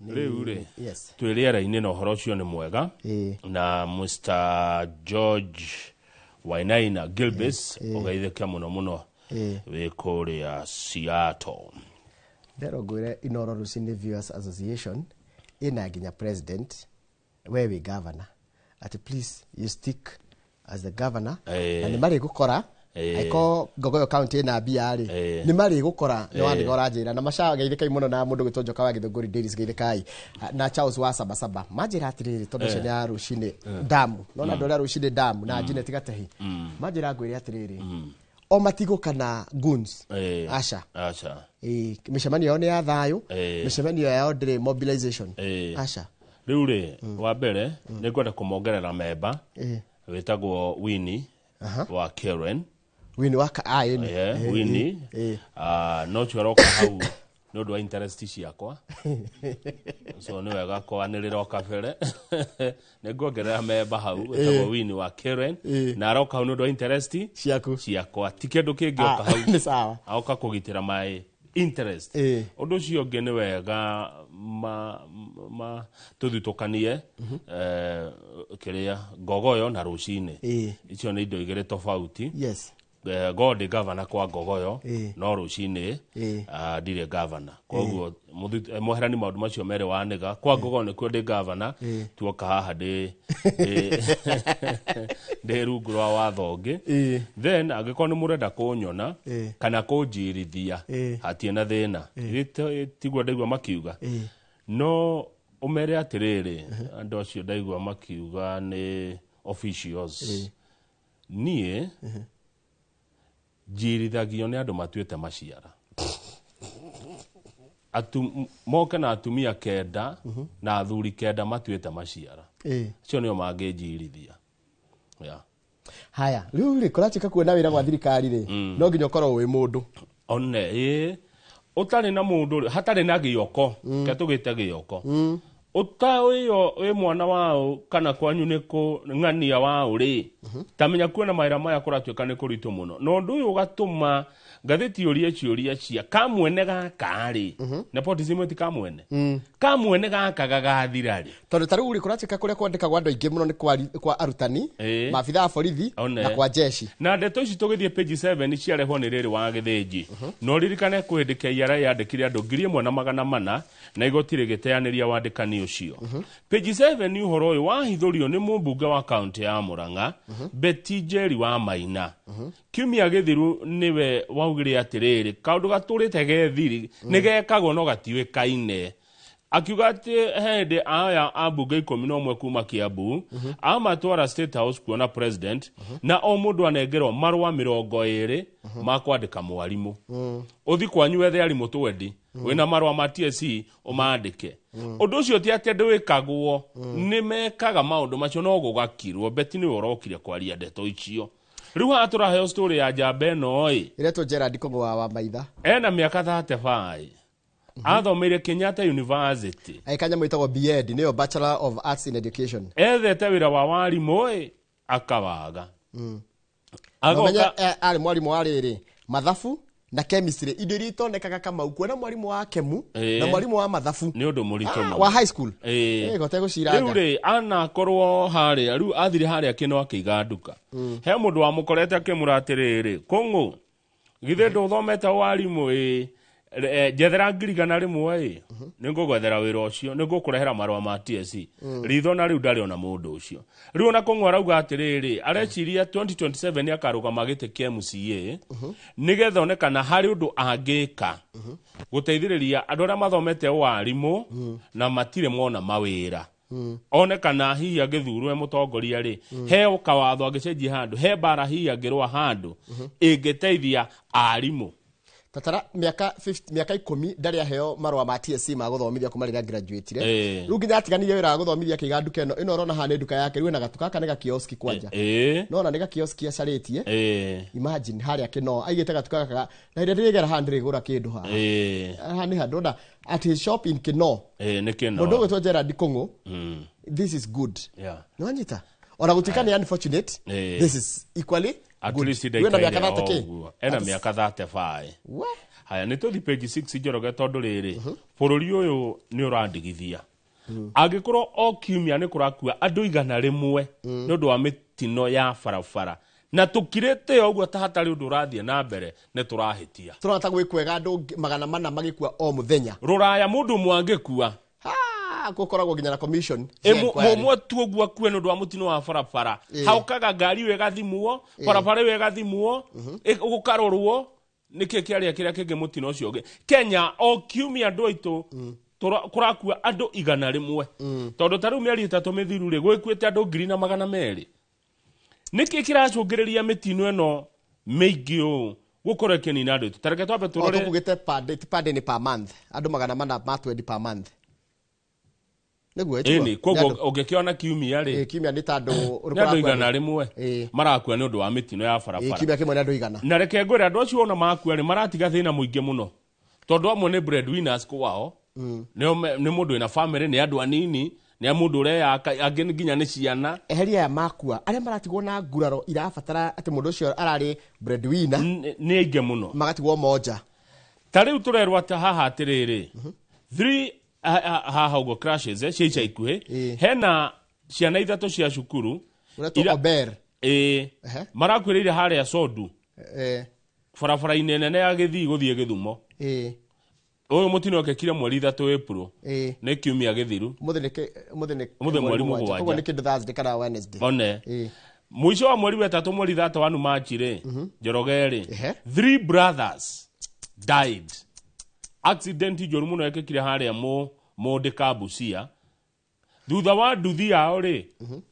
Rĩu rĩ, Yes. Twĩ rĩera-inĩ na ũhoro ũcio nĩ mwega. Na Mr George Wainaina Gilbis, ũgeithĩke mũno mũno wĩ kũrĩa Seattle. Ndero ngwĩre, Inoro Rũcinĩ Viewers Association ĩna nginya president, we wĩ governor, atĩ please you stick as the governor. Na nĩ marĩgũkora. Angĩkorwo Ngogoyo County ĩna mbia rĩ, nĩ marĩgũkora. Nĩ wandĩka ũranjĩra na maca geithĩkai mũno na mũndũ gwĩtwo Njoka wa Gĩthũngũri Dairies, geithĩkai na Charles wa Sabasaba. Manjĩra atĩrĩrĩ, tondũ ũcio nĩ ya rũcinĩ damu nona andũ arĩa rũcinĩ damu na Janet Gatehi manjĩra ngwĩre atĩrĩrĩ, o matigũka na goons. Aca. Aca. Mĩcemanio yao nĩ ya thayũ. Mĩcemanio yao ndĩrĩ mobilization. Aca. Rĩu rĩ, wa mbere nĩ ngwenda kũmongerera memba wĩtagwo Winnie wa Karen. Wini wa ah, ĩni. Winnie. Ah, no ũcio aroka hau nĩ ũndũ wa interest ciakwa, so nĩ wega kwanĩrĩra o kabere. Nĩ nguongerera memba hau wĩtagwo Winnie wa Karen, na aroka hau nĩ ũndũ wa interest ciaku. Ciakwa, ti kĩndũ kĩngĩ oka hau. Nĩ sawa. Aoka kũgitĩra my interest. Ũndũ ũcio ũngĩ, nĩ wega ma tũthutũkanie kĩrĩa Ngogoyo na rũcinĩ. Icio nĩ indo igĩrĩ tofauti. Go ndĩ gavana kwa Ngogoyo, no rũcinĩ ah, ndirĩ gavana. Koguo mweherani maũndũ macio merĩ wanĩga. Kwa Ngogoyo nĩkuo ndĩ gavana, tuoka haha ndĩ rungu rwa watho ũngĩ. Then angĩkorwo nĩ mũrenda kũnyona kana kũnjirithia, hatirĩ na thĩna. Tiguo ndaigua makiuga, no ũmere atĩrĩrĩ, andũ acio ndaigua makiuga nĩ officials, niĩ njirithagio nĩ andũ matuĩte maciara. Moke na atumia 9 na athuri 9 matuĩte maciara, acio nĩo mangĩnjirithia, yeah. Haya, rĩu rĩ, kũratuĩka kuona wĩra gwa thirikari rĩ, no nginya ũkorwo wĩ mũndũ. One ĩ ũtarĩ na mũndũ rĩ, hatarĩ na gĩoko ke tũgĩte gĩoko ũtaĩyo wĩ mwana wao kana kwanyu nĩ kũng'ania wao rĩ, tamenya kuona mawĩra maya kũratuĩka nĩ kũritũ mũno, na ũndũ ũyũ ũgatũma ngathĩti yũrie ciũria cia kamwene gaka rĩ, nepotism ti kamwene, kamwene gaka gagathira rĩ? Tondũ ta rĩu rĩ, kũratuĩka kũrĩa kwandĩkagwo andũ aingĩ mũno nĩ kwa arutani, maabitha a borithi, One. na kwa jeshi. Na ndeto ici tũgĩthiĩ page 7 ciarehwo nĩ rĩrĩ wa Gĩthĩnji, na ũririkane kwĩ hĩndĩ KRA yandĩkire andũ 1400 na igoti rĩgĩteanĩria wandĩkani ũcio. Page 7, ũhoro ũyũ wahithũrio nĩ mũmbunge wa kaunti ya Murang'a, Betty Njeri wa Maina, kiumia gĩthiru. Nĩwe waugire atĩrĩrĩ, kaũndũ gatũrĩte gethiri nĩ gekagwo no gatiũĩkaine. Akiuga atĩ he hĩndĩ aya ambunge 11 kuma Kiambu amatwara State House kuona president, na o mũndũ anengerwo marũa 20 ma kwandĩka mwarimũ. Ũthi kwanyu wethe arimũ 20 wĩna marũa ma TSC ũmandĩke. Ũndũ ũcio ti atĩ ndwĩkagwo, nĩ mekaga maũndũ macio no gũgakirwo. Beti nĩwe ũrokire kwaria ndeto icio. Rĩu haha tũraheo story ya njamba ĩno ĩ. Ĩretwo Gerard Kũng'ũa wa Maitha. Ena mĩaka 35, athomeire Kenyatta University. Agĩka nyamũ ĩtagwo BEd, nĩyo Bachelor of Arts in Education. Ethete wĩra wa warimũ ĩ, akawaga. Na ũmenye Agoka arĩ mwarimũ wa rĩrĩ, mathabu na chemistry, indo iria itonekaga. Kamau, kuona mwarimũ wa kemu na mwarimũ wa mathabu nĩ ũndũ mũritũ Ah, mũno. wa high school. Gote Rĩu gũciranga. rĩ, anakorwo harĩa rĩu athire harĩa kĩno akĩiga nduka, he mũndũ wamũkorete akĩmũra atĩrĩrĩ, "Kũng'ũ, githĩ ndũthomete warimũ ĩ? Njethera 100,000 ĩ, nĩ ngũgwethera wĩra ũcio, nĩ ngũkũrehera marũa ma TSC." Ritho na rĩu ndarĩ ona mũndũ ũcio. Rĩu ona Kũng'ũ arauga atĩrĩrĩ, areciria 2027 nĩ akarũgama gĩtĩ kĩa MCA, nĩgetha one kana harĩ ũndũ angĩka gũteithĩrĩria andũ arĩa mathomete warimũ na matirĩ mona mawĩra, one kana hihi angĩthurwo e mũtongoria rĩ, he kawatho angĩcenjia handũ, he mbara hihi angĩrũa handũ ĩngĩteithia arimũ. Tatara mĩaka 50, mĩaka 10 ndarĩ aheo marũa ma TSC ma gũthomithia kuma rĩrĩa graduateire. Rĩu nginya atiganire wĩra wa gũthomithia, akĩiga nduka ĩno. Ĩno ũrona haha nĩ nduka yake. Rĩu ĩna gatuka gaka nĩ gakioski kwanja. Nona nĩ gakioski acarĩtie. Imagine harĩa kĩno aigĩte gatuka gaka, na hĩndĩ ĩrĩa ndĩrĩgera haha ndĩrĩgũra kĩndũ haha. Haha nĩ handũ ndona at his shop in Kino. Nĩ kĩno. Mũndũ ũgwĩtwo Gerard Kũng'ũ, this is good. Nĩwanyita, ona gũtuĩka nĩ unfortunate, this is equally At Good. least Wĩna mĩaka ndaikaire 30 o kĩ? ũguo. Ena mĩaka 35. We. Haya, nĩ tũthi page 6, Njoroge, tondũ rĩrĩ bũrũri ũyũ nĩ ũrandigithia. Angĩkorwo o kiumia nĩ kũrakua andũ 100 nĩ ũndũ wa mĩtino ya barabara na tũkirĩte o ũguo ta hatarĩ ũndũ ũrathiĩ na mbere, nĩ tũrahĩtia. Tũrona ta gwĩ kwega andũ 400 magĩkua o mũthenya. Rũraya mũndũ ũmwe angĩkua, Ha, gũkoragwo nginya na commission cia inquiry. Mũmwe tu ũguo akue nĩ ũndũ wa mũtino wa barabara, haũkaga ngari ĩyo ĩgathimwo, barabara ĩyo ĩgathimwo, gũkarorwo nĩkĩ kĩarĩa kĩrĩa kĩngĩ mũtino ũcio ũngĩ. Kenya o kiumia andũ aitũ kũrakua andũ 100, tondũ ta rĩu mĩeri 3 mĩthiru rĩ, gwĩkuĩte andũ 1,200. Nĩkĩ kĩracũngĩrĩria mĩtino ĩno mĩingĩ ũũ gũkorwo ĩkĩnina andũ aitũ? Tareke twambe O tũrore. tũkugĩte per day, ti per day, nĩ per month, andũ 420 per month, nĩguo ĩtiguo? Ĩni, koguo ũngĩkĩona kiumia rĩ, Kiumia nĩ ta andũ nĩ andũ 100 marakua nĩ ũndũ wa mĩtino ya barabara. Kiumia kĩmwe nĩ andũ 100. Na reke ngwĩre, andũ acio ona makua rĩ, maratiga thĩna mũingĩ mũno, tondũ amwe nĩ breadwinners kwao, nĩ mũndũ wĩna family, nĩ andũ anini, nĩ mũndũ ũreyaka, angĩ nginya nĩ ciana. Eheria aya makua, arĩa maratigwo na nguraro irabatara atĩ mũndũ ũcio ararĩ breadwinner. Nĩ aingĩ mũno. Magatigwo moja. Ta rĩu tũrerwo atĩ haha atĩrĩrĩ, three haha ũguo crashes cia ica ikuhĩ, hena ciana ithatũ cia cukuru. Ũretwo Ober. Ĩĩ. Marakuĩrĩire harĩa Sondu, barabara-inĩ nene ya Gĩthii gũthiĩ Gĩthumo. Ũyũ mũtino wekĩkire mweri 3 April, nĩ kiumia gĩthiru. Ũmũthĩ nĩ ũmũthĩ nĩ Ũmũthĩ mweri 7. Koguo nĩ kĩndũ Thursday kana Wednesday. One mũico wa mweri wetatũ, mweri 31 Machi rĩ, Njoroge rĩ, three brothers died, accident njũru mũno yekĩkire harĩa Mũndĩka Busia, thutha wa nduthi yao rĩ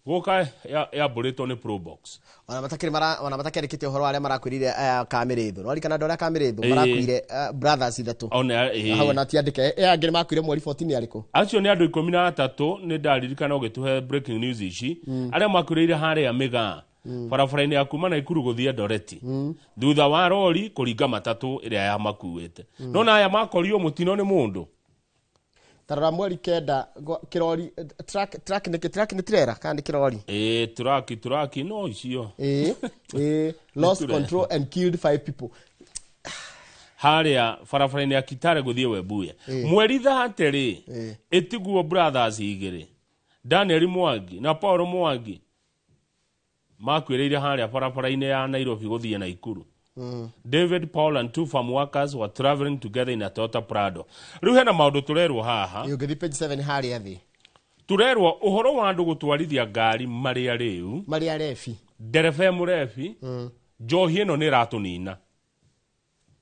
gũka yambũrĩtwo nĩ Probox. Ona matakĩrĩ mara ona matakĩandĩkĩte ũhoro wa arĩa marakuĩrire aya Kamĩrĩthũ. No ririkana andũ arĩa Kamĩrĩthũ marakuire, brothers ithatũ. One ĩĩ. Hau ona tiandĩke ĩ angĩ nĩ makuire mweri 14 arĩkũ? Acio nĩ andũ 13, nĩ ndaririkana ũgĩtũhe breaking news ici, arĩa makuĩrĩire harĩa Mĩgaa, barabara-inĩ ya kuma Naikuru gũthiĩ Eldoret, thutha wa rori kũringa matatũ ĩrĩa yamakuĩte. No na aya makorio mũtino nĩ mũndũ. Tarora mweri 9, kĩrori, truck, nĩ truck, nĩ trailer kana nĩ kĩrori? Ĩĩ, turaki no icio. Ĩĩ, lost Nĩ control and killed five people. Harĩa barabara-inĩ ya Kitale gũthiĩ Webuye, mweri 30 rĩ, ĩtiguo brothers igĩrĩ, Daniel Mwangi na Paul Mwangi, makuĩrĩire harĩa barabara-inĩ ya Nairobi gũthiĩ Naikuru. David, Paul and two farm workers were traveling together in a Toyota Prado. Rĩu hena maũndũ tũrerwo haha. Ĩĩ, ũngĩthiĩ page 7 harĩa thĩ. Tũrerwo ũhoro wa andũ gũtwarithia ngari marĩa rĩu marĩa rebi. Ndereba e mũrebi. Njohi ĩno nĩ ĩratũnina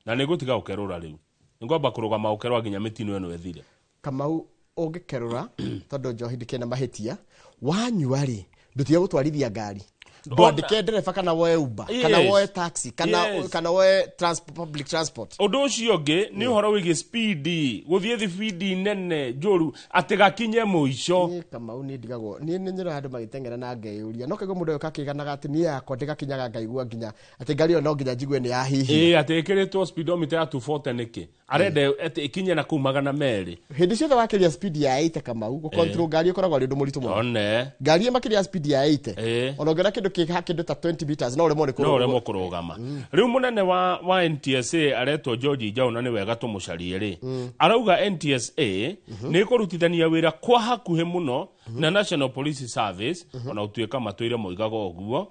na nĩ ngũtiga gũkerũra rĩu, nĩ ngwamba kũrũgama gũkerũra nginya mĩtino ĩno ĩthire. Kamau, ũngĩkerũra tondũ njohi ndĩkĩrĩ na mahĩtia, wanyua rĩ, ndũtige gũtwarithia ngari, ndwandĩke ndereba kana woe Uber kana woe taxi kana kana woe public transport. Ũndũ ũcio ũngĩ nĩ ũhoro wĩgiĩ spidi, gũthiĩ thibidi nene njũru atĩ gakinye mũico. Niĩ Kamau niĩ ndigagwo, niĩ nĩ nyonaga andũ magĩteng'era na ngeyũria, no kaigua mũndũ ũyũ kakĩganaga atĩ niĩ yakwa ndĩgakinyaga ngaigua nginya atĩ ngari ĩyo no nginya njigue nĩ yahihia. Ĩĩ, atĩ ĩkĩrĩtwo speedometer ya 240 nĩkĩ arenda atĩ ĩkinye na kũu 200? Hĩndĩ ciothe wakĩria speed ya 80, Kamau, gũcontrol ngari ĩkoragwo arĩ ũndũ mũritũ mũno. One. Ngari ĩ makĩria ya speed ya 80, ona ũngĩona kĩndũ kĩ kĩndũ ta 20 meters, no ũremwo nĩ no ũremwo kũrũgama. Rĩu mũnene wa NTSA aretwo George Njaũ, na nĩ wega tũmũcarie rĩ, arauga NTSA nĩ ĩkũrutithania wĩra kwa hakuhĩ mũno na National Police Service, ona gũtuĩka matũire moigaga ũguo,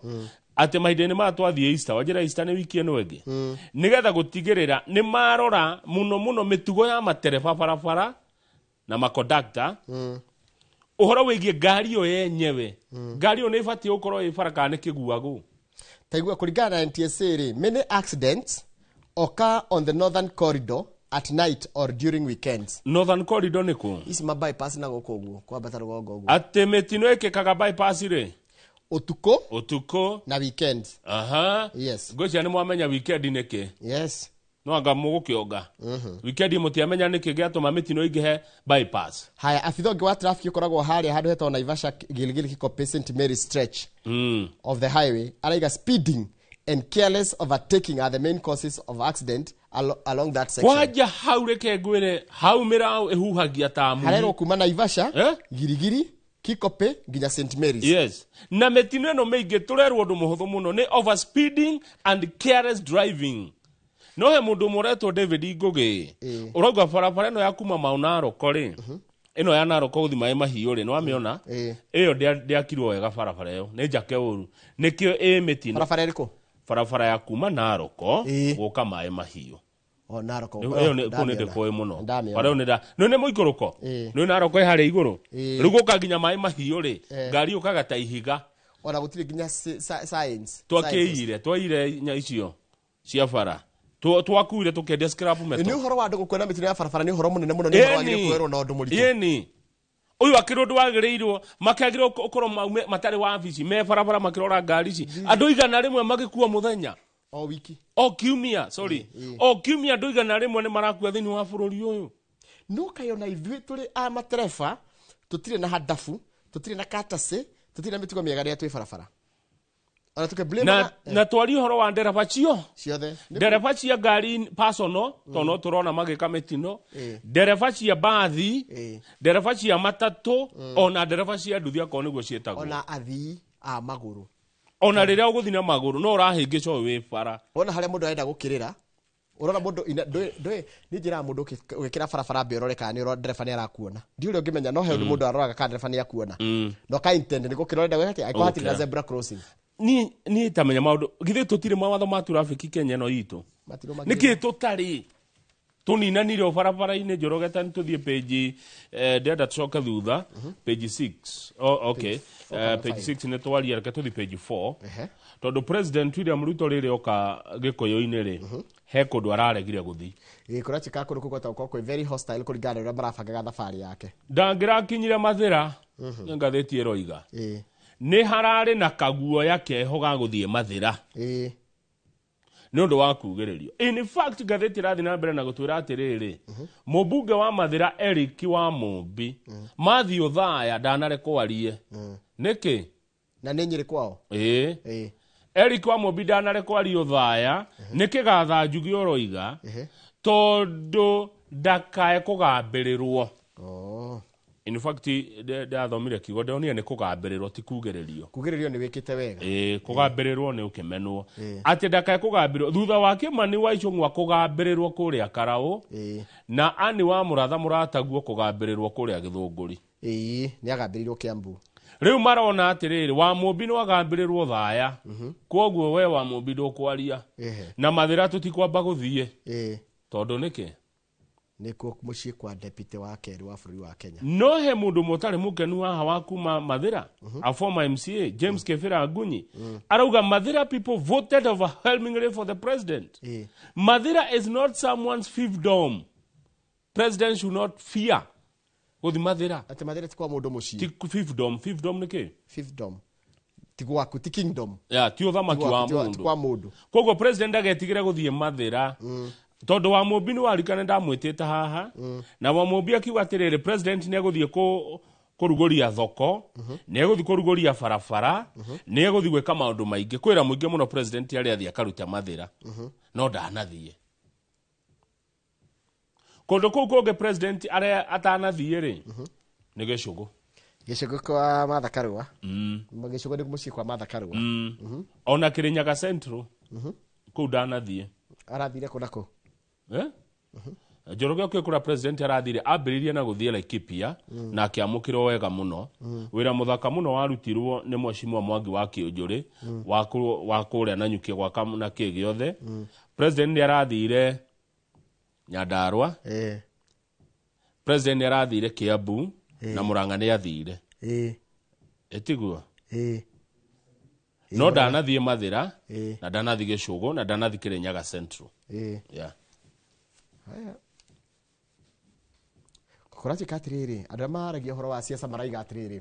atĩ mahinda-inĩ maya twathiĩ Easter, wanjĩra Easter nĩ wiki ĩno ĩngĩ, nĩgetha gũtigĩrĩra nĩ marora mũno mũno mĩtugo ya matereba barabara na makondakta, ũhoro wĩgiĩ ngari ĩyo yenyewe, ngari ĩyo nĩ ĩbatiĩ gũkorwo ĩ bara kana nĩ kĩguagũ. Taigua, kũringana na NTSA rĩ, many accidents occur on the northern corridor at night or during weekends. Northern corridor nĩ kũ? Ici ma bypass na gũkũ ũguo kwambata rũgongo ũguo. Atĩ mĩtino ĩkĩkaga bypass rĩ? Ũtukũ. Ũtukũ. Na weekends. Aha. Yes. Ngwĩciria nĩ mwamenya weekend nĩ kĩ. Yes. No anga mũgũkĩonga weekend mũtiamenya nĩkĩ gĩatũma mĩtino ĩingĩhe bypass. Haya, abitha ũngĩ wa traffic ũkoragwo harĩa handũ hetagwo Naivasha Gilgil Kikope St Mary stretch of the highway araiga speeding and careless overtaking are the main causes of accident along that section. Kwanja hau reke ngwĩre, hau mĩraũ ĩhuhagia ta Harerwo munyi. kuma Naivasha, Eh? Girigiri. Kikope nginya St Mary's. Yes, na mĩtino ĩno mĩingĩ tũrerwo ũndũ mũhũthũ mũno nĩ overspeeding and careless driving. No he mũndũ ũmwe ũretwo David Ngũgĩ ũrauga barabara ĩno ya kuma Mau Naroko rĩ, ĩno ya Naroko gũthiĩ Maĩ Mahiũ rĩ, nĩ wamĩona? Ĩyo ndĩakirwo wega, barabara ĩyo nĩ njake ũru, nĩkĩo ĩ mĩtino. Barabara ĩrĩkũ? Barabara ya kuma Naroko gũka Maĩ Mahiũ. O Naroko. Ĩyo nĩ kũu nĩ ndĩkũĩ mũno. Ndamĩona. Bara ĩyo nĩ nda nĩ mũikũrũko, nĩ Naroko ĩ harĩa igũrũ, rĩu gũka nginya Maĩ Mahiũ rĩ, ngari yũkaga ta ihiga. Ona gũtirĩ nginya science. Twakĩire twaire nya icio cia bara, twakuire tũkĩendia scrap metal. Nĩ ũhoro wa andũ gũkuona mĩtino ya barabara nĩ ũhoro mũnene mũno, nĩ ũhoro wagĩrĩire kuoerwo na ũndũ mũritũ. Ĩni ũyũ akĩrĩ ũndũ wagĩrĩirwo makĩagĩrĩirwo gũkorwo maume matarĩ wabici me barabara makĩrora ngari ici. Andũ 100 magĩkua mũthenya. O wiki. O kiumia, sorry, o kiumia andũ 100 nĩ marakua thĩinĩ wa bũrũri ũyũ. No kaĩ ona ithuĩ tũrĩ a matereba tũtirĩ na handabu, tũtirĩ na katacĩ, tũtirĩ na mĩtugo mĩega rĩrĩa twĩ barabara, ona tũkĩ blame na twarie ũhoro wa ndereba cio ciothe. Ndereba cia ngari personal, tondũ no tũrona magĩka mĩtino, ndereba cia mbathi, ndereba cia matatũ, ona ndereba cia nduthi akorwo nĩguo ciĩtagwo, ona athii a magũrũ. Ona rĩrĩa ũgũthiĩ na magũrũ no ũrahĩngĩca ũyũ wĩ bara. Wona harĩa mũndũ arenda gũkĩrĩra, ũrona mũndũ ndũĩ niĩ njĩraga mũndũ ũgĩkĩra barabara mbe ũrore kana nĩ ndereba nĩ arakuona. Ndiũĩ ũrĩa ũngĩmenya, no he ũndũ mũndũ aroraga kana ndereba nĩ akuona, na ũka intend nĩ gũkĩra ũrenda gwĩka atĩa angĩkorwo hatirĩ na zebra crossing. Niĩ tamenya maũndũ, githĩ tũtirĩ mawatho ma traffic Kenya ĩno itũ? Matirũmagĩrĩra. Nĩkĩ tũtarĩ tũninanire o barabara-inĩ? Njoroge ta nĩtũthiĩ page, ndĩrenda tũcoke thutha page 6. Oh, okay. Page 6 nĩ twaria, reke tũthiĩ page 4. Tondũ President William Ruto rĩrĩ oka Gĩkũyũ-inĩ rĩ, he kũndũ araregire gũthiĩ. Gĩkũra chika kũndũ kũu gwetagwo kwĩ very hostile kũringana na ũrĩa marabangaga thabarĩ yake. Ndangĩrakinyire Mathĩra, nĩ ngathĩti ĩroiga nĩ hararĩ na kaguoya keho ga gũthiĩ Mathĩra nĩ ũndũ wa kugĩrĩrio. In fact, ngathĩti ĩrathiĩ na mbere na gũtwĩra atĩrĩrĩ, mũmbunge wa Mathĩra Eric wa Mũmbi Matthew Thaya ndanarekwo arie. Nĩkĩ? Na nĩ Nyĩrĩ kwao. Ĩĩ. Eric wa Mũmbi ndanarekwo arie Othaya, nĩ kĩgatha Njugi ũroiga, tondũ ndakae kũgambĩrĩrwo. In fact, ndathomire kiugo ndonire nĩ kũgambĩrĩrwo, ti kugĩrĩrio. Kugĩrĩrio nĩ wĩkĩte wega. Ĩĩ, kũgambĩrĩrwo nĩ ũkĩmenwo atĩ ndakae kũgambĩrĩrwo thutha wa Kĩmani wa Icũng'wa kũgambĩrĩrwo kũrĩa Karaũ, na Ani wa Mũratha mũrataguo kũgambĩrĩrwo kũrĩa Gĩthũngũri. Ĩĩ, nĩ agambĩrĩirwo Kiambu. Rĩu marona atĩrĩrĩ, wa Mũmbi nĩ wagambĩrĩrwo Thaya, koguo we wa Mũmbi ndũkwaria, na Mathĩra tũtikwamba gũthiĩ. Tondũ nĩkĩ? Nĩkuo mũciĩ kwa deputy wa kerĩ wa bũrũri wa Kenya. No he mũndũ ũmwe ũtarĩ mũkenu haha wa kuma Mathĩra, a former MCA James Kebira Ngunyi, arauga Mathĩra people voted overwhelmingly for the president. Mathĩra is not someone's fiefdom. President should not fear gũthi Mathĩra. Atĩ Mathĩra ti kwa mũndũ mũciĩ. Ti fiefdom. Fiefdom nĩ kĩ? Fiefdom ti gwaku, ti kingdom. Ya, ti ũthamaki wa Ti mũndũ. kwa mũndũ. Koguo president ndagetigĩre gũthiĩ Mathĩra, tondũ wa Mũmbi nĩ warikane ndamwĩtĩte haha, na wa Mũmbi akiuga atĩrĩrĩ, president nĩ egũthiĩ kũrugũria thoko, nĩ egũthiĩ kũrugũria barabara, nĩ egũthiĩ gwĩka maũndũ maingĩ kwĩra mũingĩ mũno. President arĩa athiĩ akaruta Mathĩra, no ndanathiĩ kũndũ kũu kũngĩ. President arĩa atanathiĩ rĩ, nĩ Gĩcũgũ. Gĩcũgũ kwa Martha Karua. Gĩcũgũ nĩ mũciĩ kwa Martha Karua. Ona Kĩrĩnyaga Central kũu ndanathiĩ. Arathire kũ na kũ? Eh? Njoroge ũkĩ kũrĩa president arathire, ambĩrĩrie na gũthiĩ Laikipia na akĩamũkĩrwo wega mũno. Wĩra mũthaka mũno warutirwo nĩ mheshimiwa Mwangi wa Kĩũnjũrĩ wa kũrĩa Nanyuki gwaka na kĩ gĩothe. President nĩ arathire Nyandarua. President nĩ arathire Kiambu na Murang'a nĩ athire. Ĩtiguo? Ĩĩ. No ndanathiĩ Mathĩra, na ndanathiĩ Gĩcũgũ, na ndanathiĩ Kĩrĩnyaga Central. Yeah. Haya. Kũratuĩka atĩrĩrĩ, andũ arĩa maragia ũhoro wa siasa maraiga atĩrĩrĩ,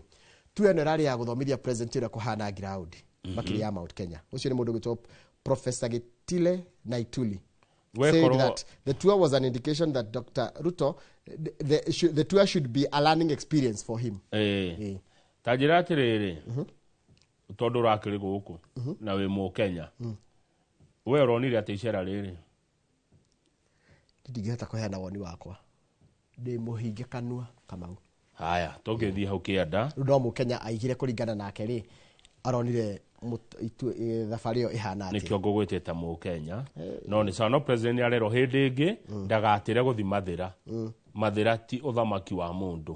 tu ĩno ĩrarĩ ya gũthomithia president ũrĩa kũhana ground makĩria ya Mount Kenya. Ũcio nĩ mũndũ ũgwĩtwo Professor Gitile Naituli said that the tour was an indication that Dr. Ruto, the tour should be a learning experience for him. Ta njĩra atĩrĩrĩ, tondũ ũrakĩrĩ gũkũ na wĩ Mũkenya, we ũronire atĩ icera rĩrĩ? Ndingĩhota kũheana woni wakwa, ndĩ mũhinge kanua, Kamau. Haya, tũngĩthiĩ hau kĩanda. Rĩu no mũkenya aigire kũringana nake rĩ, aronire thabarĩ ĩyo ĩhana atĩa. Nĩkĩo ngũgwĩtĩte mũkenya. No nĩ sawa, no president nĩ arerwo hĩndĩ ĩngĩ ndagatĩre gũthi Mathĩra. Mathĩra ti ũthamaki wa mũndũ.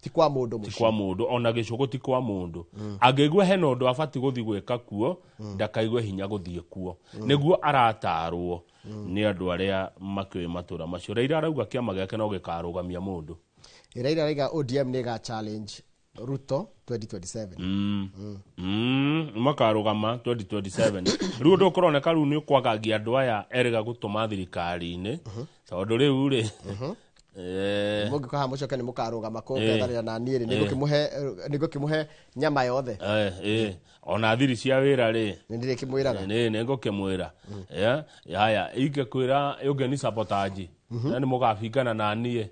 Ti kwa mũndũ mũciĩ. Ti kwa mũndũ, ona gĩcũgũ ti kwa mũndũ. Angĩigua hena ũndũ abatiĩ gũthiĩ gwĩka kuo, ndakaigue hinya gũthiĩ kuo. Nĩguo aratarwo nĩ andũ arĩa makĩũĩ matũra macio. Raila arauga kĩama gĩake no gĩkarũgamia mũndũ. Raila arauga ODM nĩ ĩga challenge Ruto 2027. Makarũgama 2027. Rĩu ũndũ ũkũroneka rĩu nĩ ũkwagagia andũ aya erĩga gũtũma thirikari-inĩ. Tondũ rĩu rĩ, Mũngĩũka haha mũcoke nĩ mũkarũgama kũngethanĩra na niĩ rĩ, nĩngũkĩmũhe nyama yothe. Ona thiri cia wĩra rĩ, Nĩ ndĩrĩkĩmwĩraga. Nĩ ngũkĩmwĩra. Haya, ingĩkwĩra ũngĩ sabotage. Na nĩ mũgabingana na niĩ.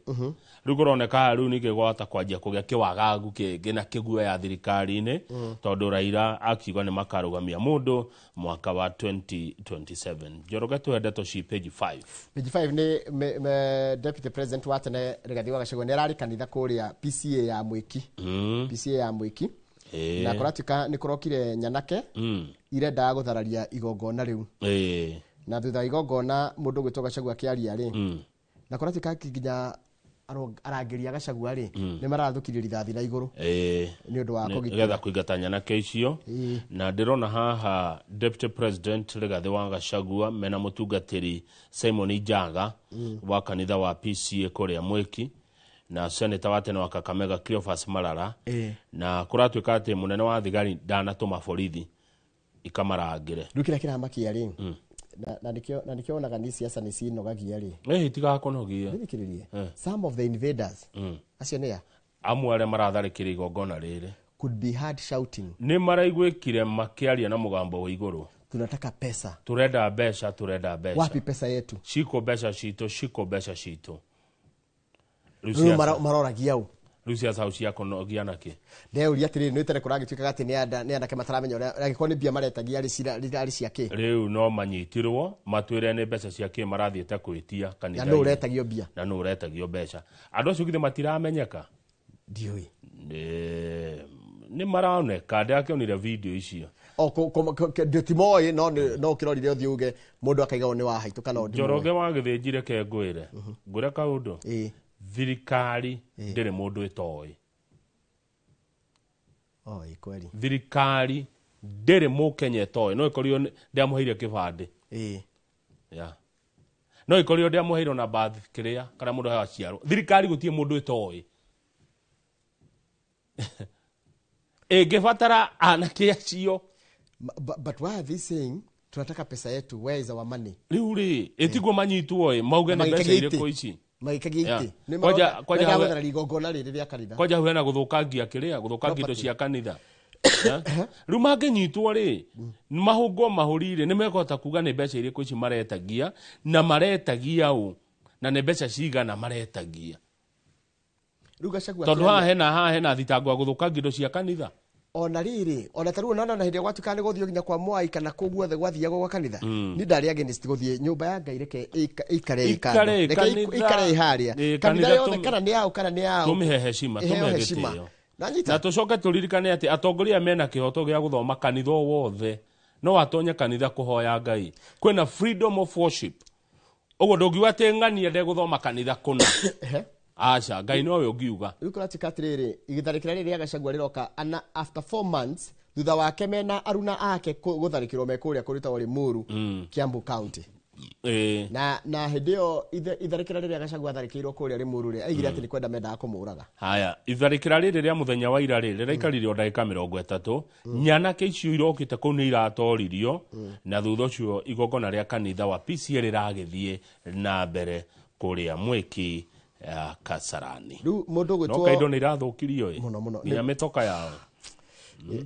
Rĩu kũroneka haha rĩu ningĩ gwahota kwanjia kũgĩa kĩwagagu kĩngĩ na kĩguoya thirikari-inĩ, tondũ Raila akiuga nĩ makarũgamia mũndũ mwaka wa 2027. Njoroge tũhe ndeto ci page 5. Page 5 nĩ Deputy President wa tene Rigathi wa Gachagua nĩ ararĩ kanitha kũrĩa PCA ya Mwĩki. PCA ya Mwĩki. Na kũratuĩka nĩ kũrokire nyanake irendaga gũthararia igongona rĩu. Na thutha wa igongona mũndũ ũgwĩtwo Gachagua akĩaria rĩ, na kũratuĩka nginya arangĩri a Gachagua rĩ, nĩ marathũkirie rithathi na igũrũ. Nĩ ũndũ wa kũgitĩra. Nĩgetha kũingata nyanake icio. Na ndĩrona haha Deputy President Rigathi wa Gachagua mena mũtungatĩri Simon Njaga wa kanitha wa PCA kũrĩa Mwĩki, na senator wa tene wa Kakamega Cleophas Malala. Na kũratuĩka atĩ mũnene wa thigari ndanatũma borithi ikamarangĩre. Rĩu kĩrĩa kĩramakia rĩ, na nĩkĩo wonaga nĩ siasa nĩ cinogagia rĩ. Itigakunogia. Thikĩrĩrie. Some of the invaders, acio nĩ a? Amwe arĩa maratharĩkĩra igongona rĩrĩ. Could be heard shouting. Nĩ maraiguĩkire makĩaria na mũgambo wa igũrũ. Tunataka pesa. Turenda mbeca, turenda mbeca. Wapi pesa yetu? Ciko mbeca citũ, ciko mbeca citũ. Rĩu maroragia ũ? Rĩu siasa hau ciakonogia nakĩ? Ndeuria atĩrĩrĩ, nĩ tene kũragĩtuĩkaga atĩ nĩ anake mataramenya ũrĩa, angĩkorwo nĩ mbia maretagia rĩ cia kĩ? Rĩu no manyitirwo, matwĩre nĩ mbeca cia kĩ marathiĩte kwĩtia kanitha-inĩ. Na nũ ũretagio mbia? Na nũ ũretagio mbeca. Andũ acio githĩ matiramenyeka? Ndiũĩ. Nĩ maroneka, ndĩrakĩonire video icio. O, ndĩtimoĩ, no ũkĩrorire ũthiĩ uge mũndũ akaiga ũyũ nĩ wa haitũ kana ũndũ. Njoroge wa Gĩthĩnji reke ngwĩre. Ngwĩre kaũndũ. Thirikari ndĩrĩ mũndũ ĩtoĩ. Kweli. Thirikari ndĩrĩ mũkenya ĩtoĩ. No ĩkorirwo ndĩamũheire kĩbandĩ. No ĩkorirwo ndĩamũheire ona birth kĩrĩa kana mũndũ aciarwo. Thirikari gũtirĩ mũndũ ĩtoĩ. Ĩngĩbatara anake acio. But why are they saying tunataka pesa yetu, where is our money? Rĩu rĩ, ĩtiguo manyitwo ĩ, mauge nĩ mbeca irĩkũ ici? Magĩkagia itĩ. Nĩ marona igongona rĩrĩ rĩa kanitha. Kwanja hau hena gũthũkangia kĩrĩa, gũthũkangia indo cia kanitha. Rĩu mangĩnyitwo rĩ, mahũngwo mahũri rĩ, nĩ mekũhota kuga nĩ mbeca irĩkũ ici maretagia, na maretagia ũ, na nĩ mbeca cigana maretagia. Rĩu Gachagua Tondũ haha hena thitango ya gũthũkangia indo cia kanitha. Ona rĩrĩ, ona ta rĩu ona hĩndĩ ĩrĩa gwatuĩkaga nĩ gũthiĩ nginya kwa Mwai kana kũu guothe gwathiagwo gwa kanitha, niĩ ndarĩ against gũthiĩ nyũmba ya Ngai, reke ĩikare ĩ kando. Reke ĩikare ĩ harĩa. Kanitha yothe kana nĩ yaũ, kana nĩ yaũ. Tũmĩhe heshima, tũmĩhe gĩtĩo. Na tũcoke tũririkane atĩ atongoria mena kĩhoto gĩa gũthoma kanitha o wothe. No atonye kanitha kũhoya Ngai. Kwĩna freedom of worship. Ũguo ndũngiuga atĩ ng'ania ndegũthoma kanitha kũna. Aca, Ngai nowe ũngiuga. Rĩu kũratuĩka atĩrĩrĩ, gĩtharĩkĩra rĩrĩ rĩa Gachagua rĩroka ana after 4 months thutha wake mena aruna ake gũtharĩkĩrwo me kũrĩa kũrĩtagwo Limuru, Kiambu County. Na hĩndĩ ĩyo itharĩkĩra rĩrĩa Gachagua atharĩkĩirwo kũrĩa Limuru rĩ, aigire atĩ nĩ kwenda mendaga kũmũraga. Haya, itharĩkĩra rĩrĩ rĩa mũthenya wa ira rĩ, rĩraikarire o ndagĩka 30. Nyanake icio irokĩte kũu nĩ iratoririo, na thutha ũcio igongona rĩa kanitha wa PCA rĩragĩthiĩ na mbere kũrĩa Mwĩki Kasarani. Rĩu mũndũ ũgwĩtwo No kaindo nĩ irathũkirio ĩ. Mũno, mũno. Nginya mĩtoka yao.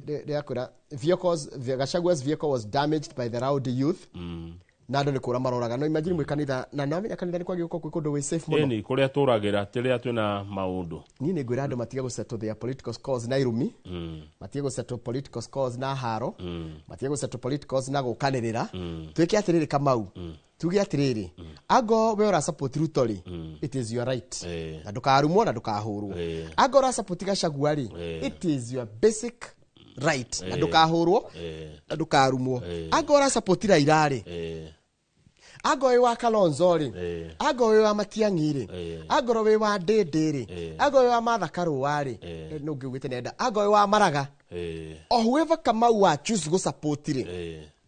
Rĩakwĩra, Gachagua's vehicle was damaged by the rowdy youth. Na andũ nĩ kũra maroraga. No imagine mwĩ kanitha, na namenya kanitha nĩ kwagĩrĩirwo gũkorwo kwĩ kũndũ wĩ safe mũno. Ĩni, kũrĩa tũragĩra, tĩrĩa twĩna maũndũ. Niĩ nĩ ngwĩra andũ matige gũsettle their political scores na irumi, matige gũsettle political scores na haro, matige gũsettle political scores na gũkanĩrĩra. Twĩke atĩrĩrĩ Kamau, Tuge atiriri, ango we ura support Ruto ri, it is your right. Na ndukarumwo na ndukahurwo. Ango ura support Gachagua ri, it is your basic right. Na ndukahurwo na ndukarumwo. Ango ura support Raila ri, ango wi wa Kalonzo ri, ango wi wa Matiang'i ri, ango wi wa Ndindi ri, ango wi wa Martha Karua ri, no ngiugite nenda, ango wi wa Maraga, o whoever Kamau wa choose go support ri,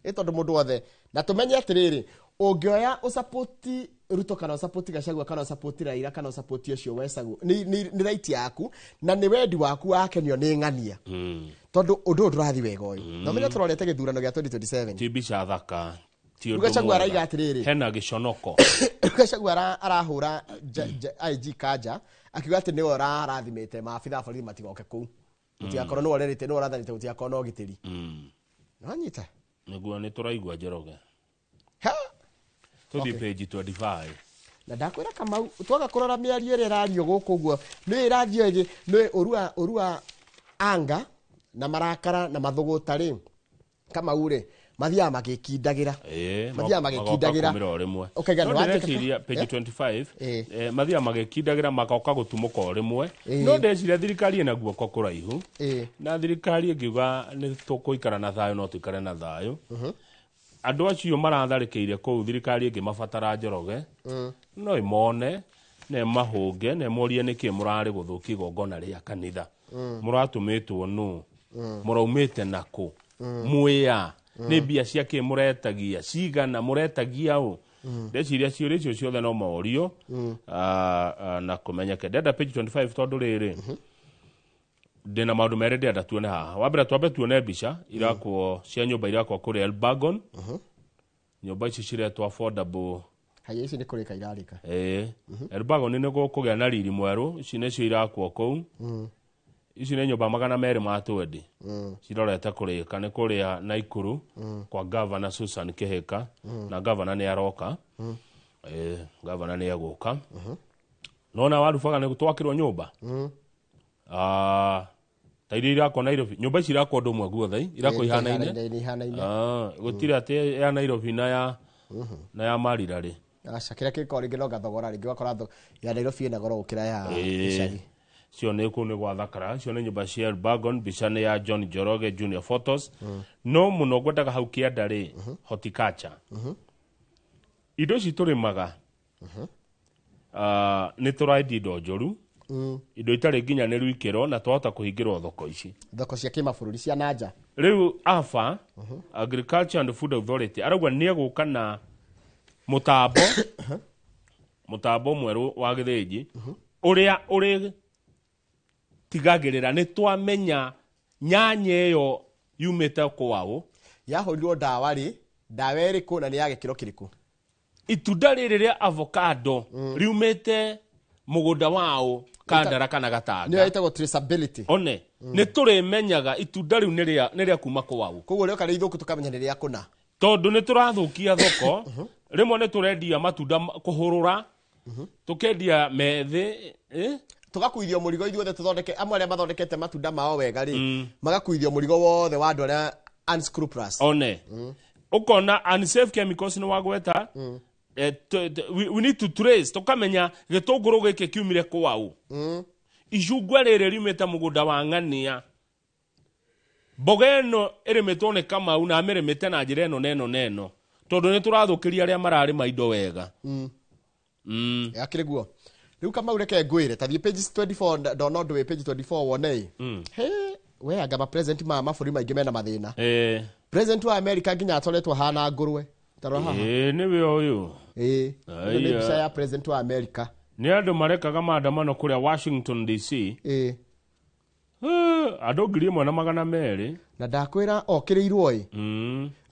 ĩ tondũ mũndũ wothe na tũmenye atĩrĩrĩ, ũngĩoya ũsapoti Ruto kana ũsapoti Gachagua kana ũsapoti Raila kana ũsapoti ũcio wecagwo, nĩ right yaku na nĩ wendi waku wakenio nĩ ng'ania, tondũ ũndũ ũyũ ndũrathiĩ wega ũyũ. Na ũmenye tũrorete gĩthurano gĩa 2027. Ti mbica thaka, ti ũndũ Gachagua mwega. araiga atĩrĩrĩ, hena gĩconoko. Gachagua arahũra IG Kanja akiuga atĩ nĩwe ũrarathimĩte maabitha a borithi matigoke kũu, gũtigakorwo nĩwe ũrerĩte, nĩwe ũrathanĩte gũtigakorwo na ũgitĩri. Nĩwanyita? Nĩguo nĩ tũraigua Njoroge. Ha! Tũthiĩ page 25. Na ndakwĩra Kamau, twaga kũrora mĩario ĩrĩa ĩrario gũkũ ũguo nĩ ĩrathiĩ ĩgĩ nĩ ũrua anga na marakara na mathũgũta rĩ, Kamau rĩ, mathiaga magĩkindagĩra. Mathiaga magĩkindagĩra. Magoka kũmĩra o rĩmwe. Ũkaiga No nĩ wandĩka ndĩreciria page 25, mathiaga magĩkindagĩra magoka gũtumũka o rĩmwe. No ndeciria thirikari ĩna guoko kũraihu. Na thirikari ĩngiuga nĩ tũkũikara na thayũ, no tũikare na thayũ. Andũ acio maratharĩkĩire kũu, thirikari ĩngĩmabatara Njoroge, no ĩmone na ĩmahũnge na ĩmorie nĩkĩ mũrarĩ gũthũkia igongona rĩa kanitha, mũratũmĩtwo nũ, mũraumĩte nakũ, mwĩa nĩ mbia cia kĩ mũretagia, cigana mũretagia ũ. Ndeciria ciũria icio ciothe no morio na kũmenyeke. Ndenda page 25 tondũ rĩrĩ ndĩna maũndũ merĩ ndĩrenda tuone haha. Wa mbere twambe tuone mbica irakwo cia nyũmba irakwo kũrĩa Elbagon. Nyũmba ici ciretwo affordable. Haya, ici nĩ kũrĩka irarĩka. Elbagon nĩ gũkũgĩa na riri mwerũ. Ici nĩcio irakwo kũu. Ici nĩ nyũmba 220 cirorete kũrĩka, nĩ kũrĩa Naikuru kwa Governor Susan Kihika. Na governor nĩ aroka. Governor nĩ egũka. Nona warubaga nĩ twakĩrwo nyũmba. Ta iria irakwo Nairobi, nyũmba ici irakwo ũndũ ũmwe guothe, irakwo ihanaine. Ihanaine, ihanaine. Gũtirĩ atĩ ya Nairobi na ya Marira rĩ. Aca, kĩrĩa kĩkorwo rĩngĩ no gathogora, rĩngĩ ũgakora ya Nairobi ĩna goro gũkĩra ya icagi. Cio nĩ kũu nĩ gwa Thakara, cio nĩ nyũmba cia Elbagon, mbica nĩ ya John Njoroge Junior Photos. No mũno ngwendaga hau kĩanda rĩ, horticulture. Indo ici tũrĩmaga, nĩ tũrendia indo njũru, indo itarĩ nginyanĩru ikĩro, na twahota kũhingĩrwo thoko ici. Thoko cia kĩmabũrũri cia nanja. Rĩu AFA, Agriculture and Food Authority, arauga nĩ egũka na mũtambo mwerũ wa gĩthĩnji ũrĩa ũrĩ tigagĩrĩra nĩ twamenya nyanya ĩyo yumĩte kwaũ, yahũrirwo ndawa rĩ, ndawa ĩrĩkũ, na nĩ ya gĩkĩro kĩrĩkũ. Itunda rĩrĩ rĩa avocado riumĩte mũgũnda waũ, Kandara kana Gatanga. Nĩyo ĩtagwo traceability. One nĩ tũrĩmenyaga itunda rĩu nĩ rĩa kuma kwaũ. Koguo rĩoka rĩ ithũku tũkamenya nĩ rĩa kũna. Tondũ nĩ tũrathũkia thoko. Rĩmwe nĩ tũrendia matunda kũhũrũra, tũkendia methĩ, eh? Tũgakuithio mũrigo ithuothe tũthondeke, amwe arĩa mathondekete matunda mao wega rĩ, magakuithio mũrigo wothe wa andũ arĩa unscrupulous. One ũkona unsafe chemicals nĩ wagweta. We need to trace, tũkamenya gĩtũngũrũ gĩkĩ kiumire kwaũ, icungwa rĩrĩ riumĩte mũgũnda wa ng'ania, mboga ĩno ĩrĩmĩtwo nĩ Kamau na amĩrĩmĩte na njĩra ĩno na ĩno na ĩno, tondũ nĩ tũrathũkĩria arĩa mararĩma indo wega. Akĩrĩ guo rĩu Kamau, reke ngwĩre, ta thiĩ page 24, ndona ũndũ wĩ page 24 wone ĩ. He we anga ma president ma mabũrũri maingĩ mena mathĩna. President wa America nginya atoretwo hana ngũrwe, tarora haha. Nĩwe ũyũ. Ĩ, ĩno nĩ Aya. mbica ya president wa America. Nĩ andũ marekaga maandamano kũrĩa Washington DC. Andũ 1,200. Na ndakwĩra okĩrĩirwo ĩ.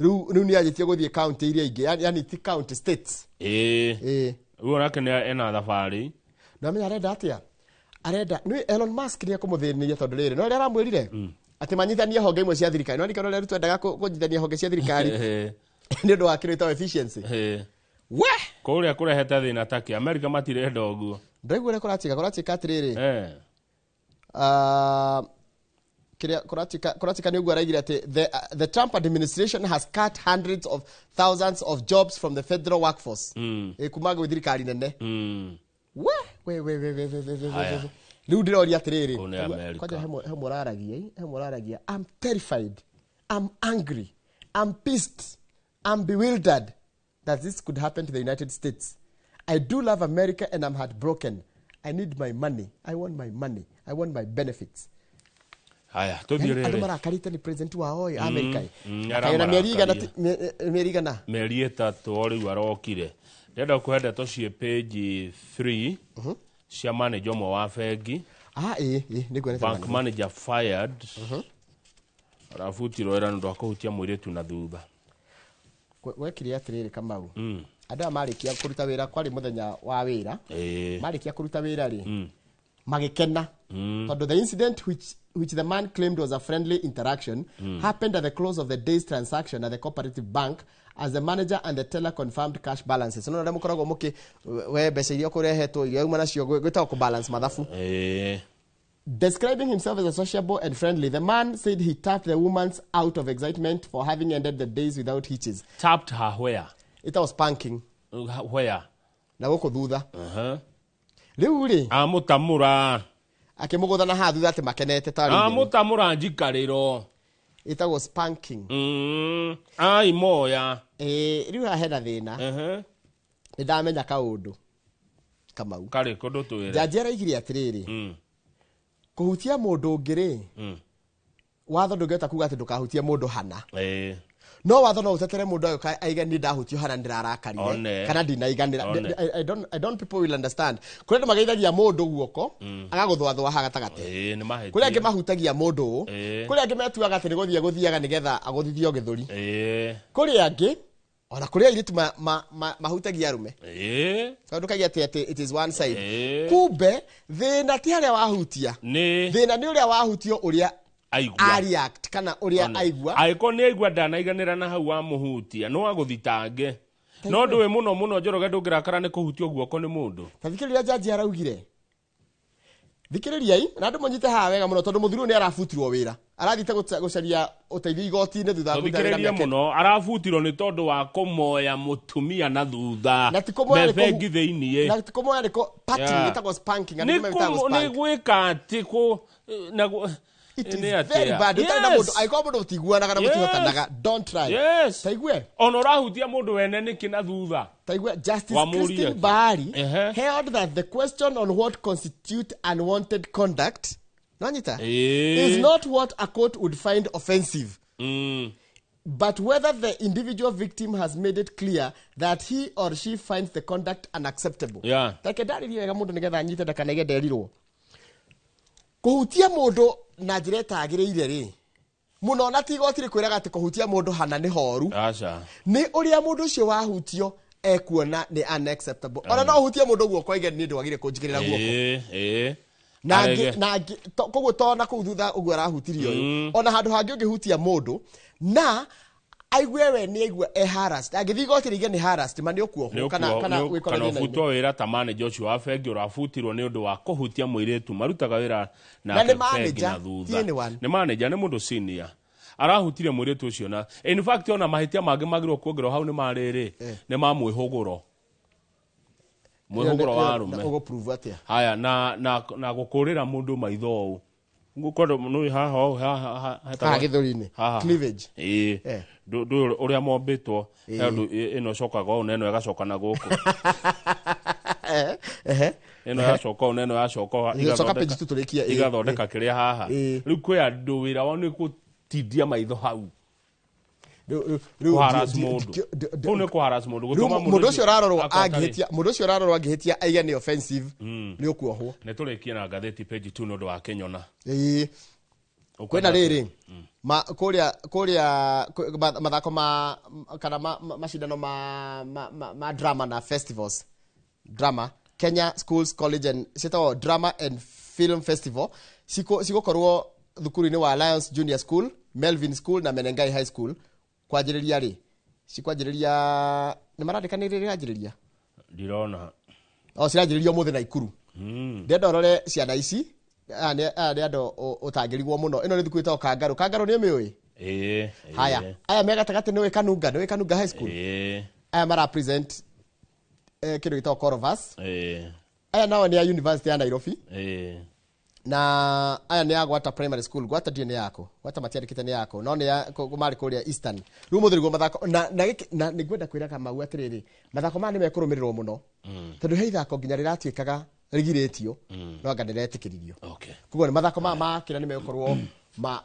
Rĩu nĩ anjĩtie gũthiĩ county iria ingĩ, yani ti county, states. Ĩ, rĩu onake nĩ ena thabarĩ. Na menya arenda atĩa, arenda nĩ Elon Musk nĩ ekũmũthĩnĩria, tondũ rĩrĩ no rĩrĩa aramwĩrire atĩ manyitanie honge imwe cia thirikari, no nĩkĩo rĩrĩa twendaga kũnyitania honge cia thirikari nĩ ũndũ wa kĩndũ gĩtagwo efficiency. We. Kũrĩa kũrehete thĩna takĩ America matirenda ũguo. Ndaigua ũrĩa kũratuĩka atĩrĩrĩ, Kiria kuratika ni uguo araigire ati the Trump administration has cut hundreds of thousands of jobs from the federal workforce. Kuma gwĩ thirikari nene. We we we we we we we we. Riu ndiroria atiriri. Kwanja he muraragia, he muraragia. I'm terrified. I'm angry. I'm pissed. I'm bewildered that this could happen to the United States. I do love America and I'm heartbroken. I need my money. I want my money. I want my benefits. Haya, tuthiĩ rĩrĩ. Andũ marakarĩte nĩ president wao America. Akayona mĩeri igana. Mĩeri 3 rĩu arokire. Ndĩrenda kũhe ndeto ciĩ page 3 cia manager ũmwe wa bengi. Nĩguo. Bank manager fired. Arabutirwo wĩra nĩ ũndũ wa kũhutia mũirĩtu na thutha. Wekire atĩrĩrĩ Kamau. Andũ aya marĩkia kũruta wĩra kwarĩ mũthenya wa wĩra. Marĩkia kũruta wĩra rĩ, magĩkena. Tondũ the incident which the man claimed was a friendly interaction happened at the close of the day's transaction at the cooperative bank as the manager and the teller confirmed cash balances. No na mukoragwo muki we mbeca iria kurehetwo iria uma nacio gwĩtagwo ku balance mathabu. Describing himself as a sociable and friendly, the man said he tapped the woman's out of excitement for having ended the days without hitches. Tapped her where? It was spanking. Where? Na gũkũ thutha. Rĩu rĩ, amũtamũra. Akĩmũgũtha na haha thutha atĩ makenete tarĩ. Amũtamũra njikarĩro. Ĩtagwo spanking. Ai moya. Rĩu haha hena thĩna. Nĩ ndamenya kaũndũ Kamau. Karĩ kũndũ twĩre. Jaji araigire atĩrĩrĩ. Kũhutia mũndũ ũngĩ rĩ, watho ndũngĩhota kuga atĩ ndũkahutie mũndũ hana. No watho no ũtetere mũndũ agĩũka aige nĩ ndahutio hana ndĩrarakarire kana ndinaiganĩra. I don't people will understand. Kũrĩ andũ mageithagia mũndũ guoko agagũthũathũa haha gatagatĩ. Kũrĩ angĩ mahutagia mũndũ ũũ. Kũrĩ angĩ metuaga atĩ nĩ gũthiĩ gũthiaga nĩgetha agũthithio gĩthũri. Kũrĩ angĩ ona kũrĩ airĩtu mahutagia arũme. Tondũ kaige atĩ it is one side. Kumbe thĩna ti harĩa wahutia. Thĩna nĩ ũrĩa wahutio ũrĩa areact kana ũrĩa aigua. Angĩkorwo nĩ aigua ndanaiganĩra na hau wamũhutia no agũthitange. No ndũĩ mũno mũno Njoroge ndũngĩrakara nĩ kũhutio guoko nĩ mũndũ. Ta thikĩrĩria jaji araugire. Thikĩrĩriai na andũ mũnyite haha wega mũno tondũ mũthuri ũyũ nĩ arabutirwo wĩra. Arathiĩte gũcaria ũteithio igoti-inĩ thutha wa kũruta wĩra mĩaka. Mũno arabutirwo nĩ tondũ wa kũmoya mũtumia na thutha. Na ti kũmoya nĩ bengi thĩiniĩ. Na ti kũmoya nĩ party ĩtagwo spanking. Andũ metagwo spank. Nĩ gwĩka atĩ kũ na It is very bad. Ũtarĩ na mũndũ angĩkorwo mũndũ mũtiguanaga na mũtihotanaga, don't try. Taigue. Ona ũrahutia mũndũ wene nĩkĩ na thutha. Taigue. Justice Christine Bahari held that the question on what constitute unwanted conduct, nanyita, is not what a court would find offensive. But whether the individual victim has made it clear that he or she finds the conduct unacceptable. Take ndarĩrie wega mũndũ nĩgetha anyite ndakanaige nderirwo. Kũhutia mũndũ na njĩra ĩtagĩrĩire rĩ, mũno na ti igoti rĩkwĩraga atĩ kũhutia mũndũ hana nĩ horu. Aca. Nĩ ũrĩa mũndũ ũcio wahutio ekuona nĩ unacceptable. Ona no ũhutie mũndũ guoko aige nĩ ndwagire kũnjigĩrĩra guoko. Na koguo to na kũu thutha ũguo arahutirio ũyũ. Ona handũ hangĩ ũngĩhutia mũndũ na aigue we nĩ aigua e harassed. Angĩthiĩ igoti rĩige nĩ harassed ma nĩ ũkuohwo kana wĩkore kana thĩna-inĩ. Ũbutwo wĩra ta manager ũcio wa bengi ũrabutirwo nĩ ũndũ wa kũhutia mũirĩtu marutaga wĩra Na nĩ bengi manager, na thutha. ti anyone. Nĩ manager, nĩ mũndũ senior. Arahutirie mũirĩtu ũcio na in fact ona mahĩtia mangĩ magĩrĩirwo kuongererwo hau nĩ marĩrĩ nĩ ma mwĩhũgũro. Mwĩhũgũro wa arũme. Ũgũ prove atĩa? Haya na na na gũkũrĩra mũndũ maitho ũũ. Ngũkorwo nĩ haha ũũ, haha Haha gĩthũri-inĩ. Cleavage. Ndũ ũrĩa mombĩtwo, he ũndũ ĩno ĩcokaga ũũ na ĩno ĩgacoka na gũkũ. Ĩno yacoka ũũ na ĩno yacoka ũũ, Ĩgacoka page tu tũrĩkie, igathondeka kĩrĩa haha. Rĩu kwĩ andũ wĩra wao nĩ gũtindia maitho hau. Kũharass mũndũ. Kũu nĩ kũharass mũndũ, gũtũma mũndũ ũcio ũrarorwo akorwo atarĩ- angĩhĩtia, mũndũ ũcio ũrarorwo angĩhĩtia aige nĩ offensive, nĩ ũkuohwo. Nĩ tũrĩkie na ngathĩti page 2 nĩ ũndũ wa Kĩnyona. Kwĩna rĩrĩ, kũrĩa mathako ma kana macindano ma drama na festivals. Drama Kenya Schools College and ciĩtagwo Drama and Film Festival cigũkorwo thukuru-inĩ wa Alliance Junior School, Melvin School na Menengai High School. Kwanjĩrĩria rĩ? Cikwanjĩrĩria nĩ marandĩka nĩ rĩ rĩranjĩrĩria? Ndirona. O ciranjĩrĩria ũmũthĩ Naikuru. Ndĩrenda ũrore ciana ici Aya nĩ andũ ũtangĩrigwo mũno. Ĩno nĩ thukuru ĩtagwo Kangarũ. Kangarũ nĩ ũmĩũĩ? Ĩĩ. Haya, aya me gatagatĩ nĩ ũĩ Kanunga? Nĩ ũĩ Kanunga High School? Ĩĩ. Aya mara present kĩndũ gĩtagwo Corvus. Ĩĩ. Aya nao nĩ a University ya Nairobi. Ĩĩ. Na aya nĩ a Gwata Primary School. Gwata ndiũ nĩ yako. Gwata matiandĩkĩte nĩ yako. No nĩ ya marĩ kũrĩa Eastern. Rĩu mũthĩ nĩguo mathako na nĩ ngwenda kwĩra Kamau atĩrĩrĩ, mathako maya nĩ mekũrũmĩrĩrwo mũno. Tondũ he ithako nginya rĩratuĩkaga rĩgirĩtio, no anga rĩretĩkĩririo. Okay. Koguo nĩ mathako maya makĩra nĩ megũkorwo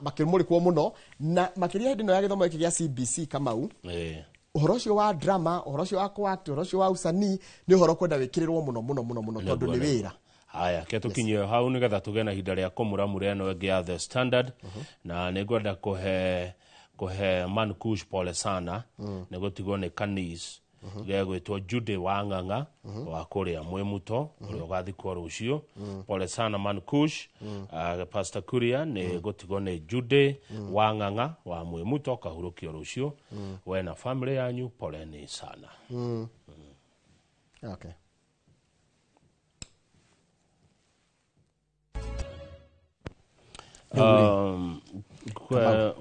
makĩmũrĩkwo mũno, na makĩria hĩndĩ ĩno ya gĩthomo gĩkĩ gĩa CBC Kamau. Ĩĩ. Ũhoro ũcio wa drama, ũhoro ũcio wa kũact, ũhoro ũcio wa usanii nĩ ũhoro kwenda wĩkĩrĩrwo mũno mũno mũno mũno tondũ nĩ wĩra. Haya, ke tukinyie hau nigetha tũgĩe na ihinda rĩa kũmũramũra ĩno ĩngĩ ya The Standard. Na nĩ ngwenda kũhe Mankush pole sana nĩ gũtigwo nĩ kanis gegwĩtwo Jude wa Ng'ang'a wa kũrĩa Mwĩmuto ũrĩa ũgathikwo rũciũ. Pole sana Mankush. Pastor Kuria nĩ gũtigwo nĩ Jude wa Ng'ang'a wa Mwĩmuto kahurũkio rũciũ. We na family yanyu poleni sana. Okay.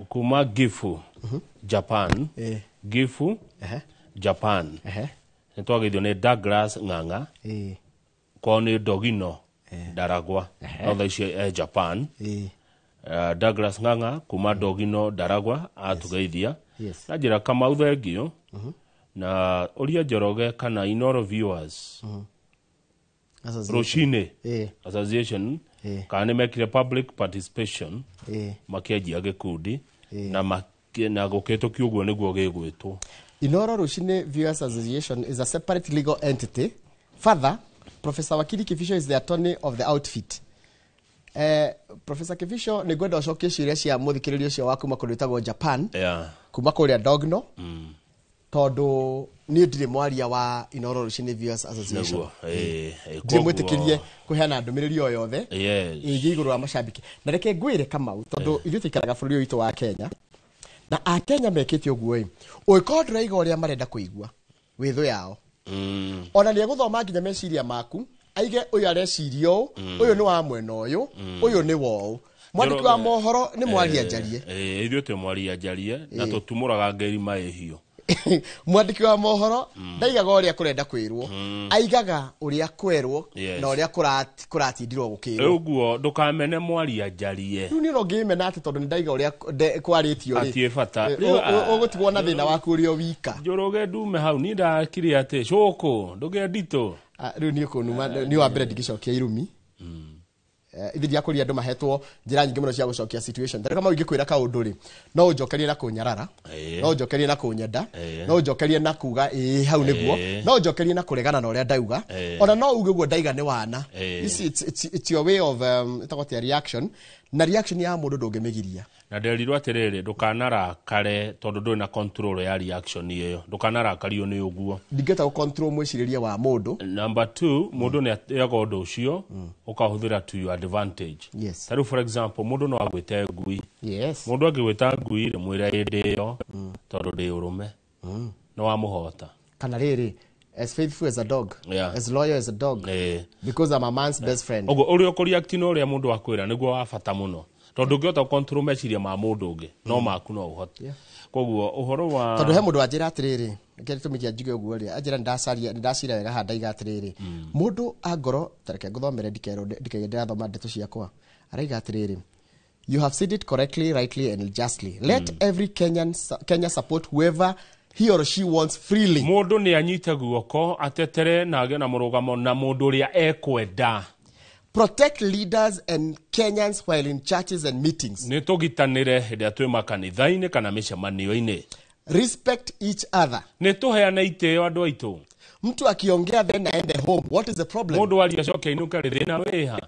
Kuma Gifu, Japan. Gifu, Japan. Nĩ twageithio nĩ Douglas Ng'ang'a. Kwao nĩ Dogino Ndaragwa. No thaa ici e Japan. Douglas Ng'ang'a kuma Dogino Ndaragwa atugeithia. Yes. Na njĩra Kamau thengio. Na ũria Njoroge kana Inoro Viewers. Rũcinĩ Association kana nĩ mekire public participation makĩanjia gĩkundi na gũkĩtũkio ũguo nĩguo gĩgwĩtwo. Inoro Rũcinĩ Viewers Association is a separate legal entity. Further, Professor Wakili Kificho is the attorney of the outfit. Professor Kificho nĩ ngwenda ũcokie ciũria cia mũthikĩrĩria ũcio wa kuma kũndũ gwĩtagwo Japan. Kuma kũrĩa Dogno. Tondũ niĩ ndirĩ mwaria wa Inoro Rũcinĩ Viewers Association. Ndirĩ mwĩtĩkĩrie kũheana ndũmĩrĩri o yothe ĩgiĩ igũrũ wa macambĩki. Na reke ngwĩre Kamau, tondũ ithuĩ tũikaraga bũrũri ũyũ witũ wa Kenya, na Akenya mekĩte ũguo ĩ, ũngĩkorwo ndũraiga ũrĩa marenda kũigua wĩ thũ yao. Ona nĩ egũthoma nginya meciria maku, aige ũyũ areciria ũũ, ũyũ nĩ wa mwena ũyũ, ũyũ nĩ wa ũũ. Mwandĩki wa mohoro nĩ mwaria njarie. Ithuĩ twĩ mwaria njarie na tũtumũraga ngeri maĩhiũ. Mwandĩki wa mohoro ndaigaga ũrĩa kũrenda kwĩrwo, aigaga ũrĩa kwerwo na ũrĩa kũratindirwo gũkĩrwo. Ũguo ndũkamene mwaria njarie. Rĩu niĩ no ngĩmena atĩ tondũ nĩ ndaiga ũrĩa kwarĩtio rĩ. Hatirĩ bata. Ũgũtigwo na thĩna waku ũrĩ o wika. Njoroge ndume hau, niĩ ndakire atĩ cũkũ ndũgĩe nditũ. Rĩu niĩ kũnuma, niĩ wa mbere ndingĩcokia irumi. Ithe ndiakũria andũ mahetwo njĩra nyingĩ mũno cia gũcokia situation. Tarĩu kama ingĩkwĩra kaũndũ rĩ, no ũnjokerie na kũnyarara, no ũnjokerie na kũnyenda, no ũnjokerie na kuga ĩĩ hau nĩguo, no ũnjokerie na kũregana na ũrĩa ndauga, ona no uge ũguo ndaiga nĩ wana. You see, it's your way of ĩtagwo atĩa, reaction, na reaction ya mũndũ ndũngĩmĩgiria. Na nderirwo atĩrĩrĩ, ndũkanarakare tondũ ndũrĩ na control ya reaction ĩyo, ndũkanarakario nĩ ũguo. Ndingĩhota gũ-control mwĩcirĩrie wa mũndũ. Number 2, mũndũ nĩ atĩaga ũndũ ũcio ũkahũthĩra to your advantage. Yes. Ta rĩu for example, mũndũ no agwĩte ngui. Yes. Mũndũ angĩgwĩta ngui rĩ, mwĩre hĩndĩ ĩyo tondũ ndĩ ũrũme. Nĩ wamũhota. Kana rĩrĩ, as faithful as a dog, as loyal as a dog, because I'm a man's best friend. Ũguo ũrĩa ũkũreact na ũrĩa mũndũ akwĩra nĩguo wa bata mũno. Tondũ ndũngĩhota control meciria ma mũndũ ũngĩ, no maku no ũhote. Koguo ũhoro wa tondũ he mũndũ wanjĩra atĩrĩrĩ, reke gĩtũmi kĩa njuge ũguo rĩ, anjĩra nĩndacira wega haha ndaiga atĩrĩrĩ, mũndũ angoro, ta reke ngũthomere ndikerwo, ndikaige ndĩrathoma ndeto ciakwa, araiga atĩrĩrĩ, you have said it correctly, rightly and justly. Let every Kenya support whoever he or she wants freely. Mũndũ nĩ anyite guoko atetere na agĩe na mũrũgamo na mũndũ ũrĩa ekwenda. Protect leaders and Kenyans while in churches and meetings. Nĩ tũgitanĩre hĩndĩ ĩrĩa twĩ makanitha-inĩ kana mĩcemanio-inĩ. Respect each other. Nĩ tũheane itĩo andũ aitũ. Mtu akiongea then aende home. What is the problem? Mũndũ aria acoke ainũke rĩ, thĩna wĩha.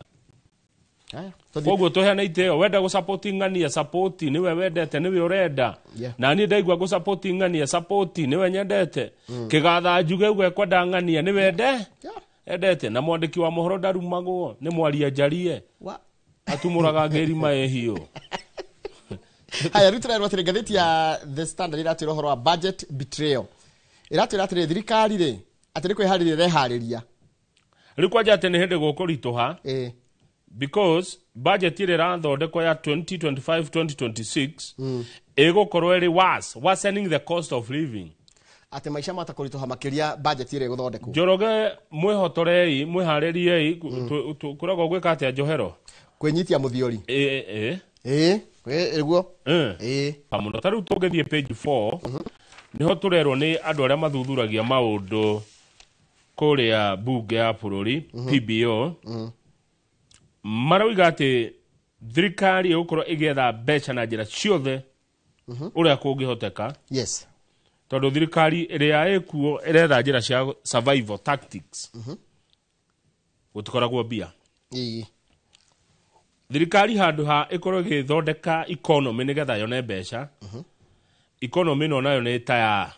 Haya, Koguo tũheane itĩo, wenda gũsupport ng'ania, support, nĩwe wendete, nĩwe ũrenda. Na niĩ ndaigua gũsupport ng'ania, support, nĩwe nyendete. Kĩgatha njuge uge kwenda ng'ania, nĩwe ende? Endete. Na mwandĩki wa mohoro ndarumagwo, nĩ mwaria njarie. Atumũraga ngĩri maĩhiũ. Haya, rĩu tũrerwo atĩrĩ, ngathĩti ya The Standard ĩratwĩra ũhoro wa budget betrayal. Ĩratwĩra atĩrĩ, thirikari rĩ, atĩ nĩ kwĩharĩria ĩreharĩria. Rĩu kwanja atĩ nĩ hĩndĩ gũkũritũha, Because budget ĩrĩa ĩrathondekwo ya 2025 2026 ĩgũkorwo ĩrĩ worse, worsening the cost of living. Atĩ maica mata kũritũha makĩria budget ĩrĩa ĩgũthondekwo. Njoroge, mwĩhotorei, mwĩharĩriei, kũragwo gwĩka atĩa, njohero? Kwĩnyitia mũthiori. Ĩ ĩ. Ĩĩ, nĩguo. Ĩĩ. Mũno ta rĩu tũngĩthiĩ page 4, nĩho tũrerwo nĩ andũ arĩa mathuthuragia maũndũ kũrĩa mbunge ya bũrũri, PBO, marauga atĩ thirikari ĩgũkorwo ĩgĩetha mbeca na njĩra ciothe ũrĩa kũngĩhoteka, tondũ thirikari ĩrĩa ĩkuo ĩretha njĩra cia survival tactics. Gũtikoragwo mbia. Thirikari handũ ha ĩkorwo ĩgĩthondeka economy nĩgetha yone mbeca, economy ĩno nayo nĩ ta ya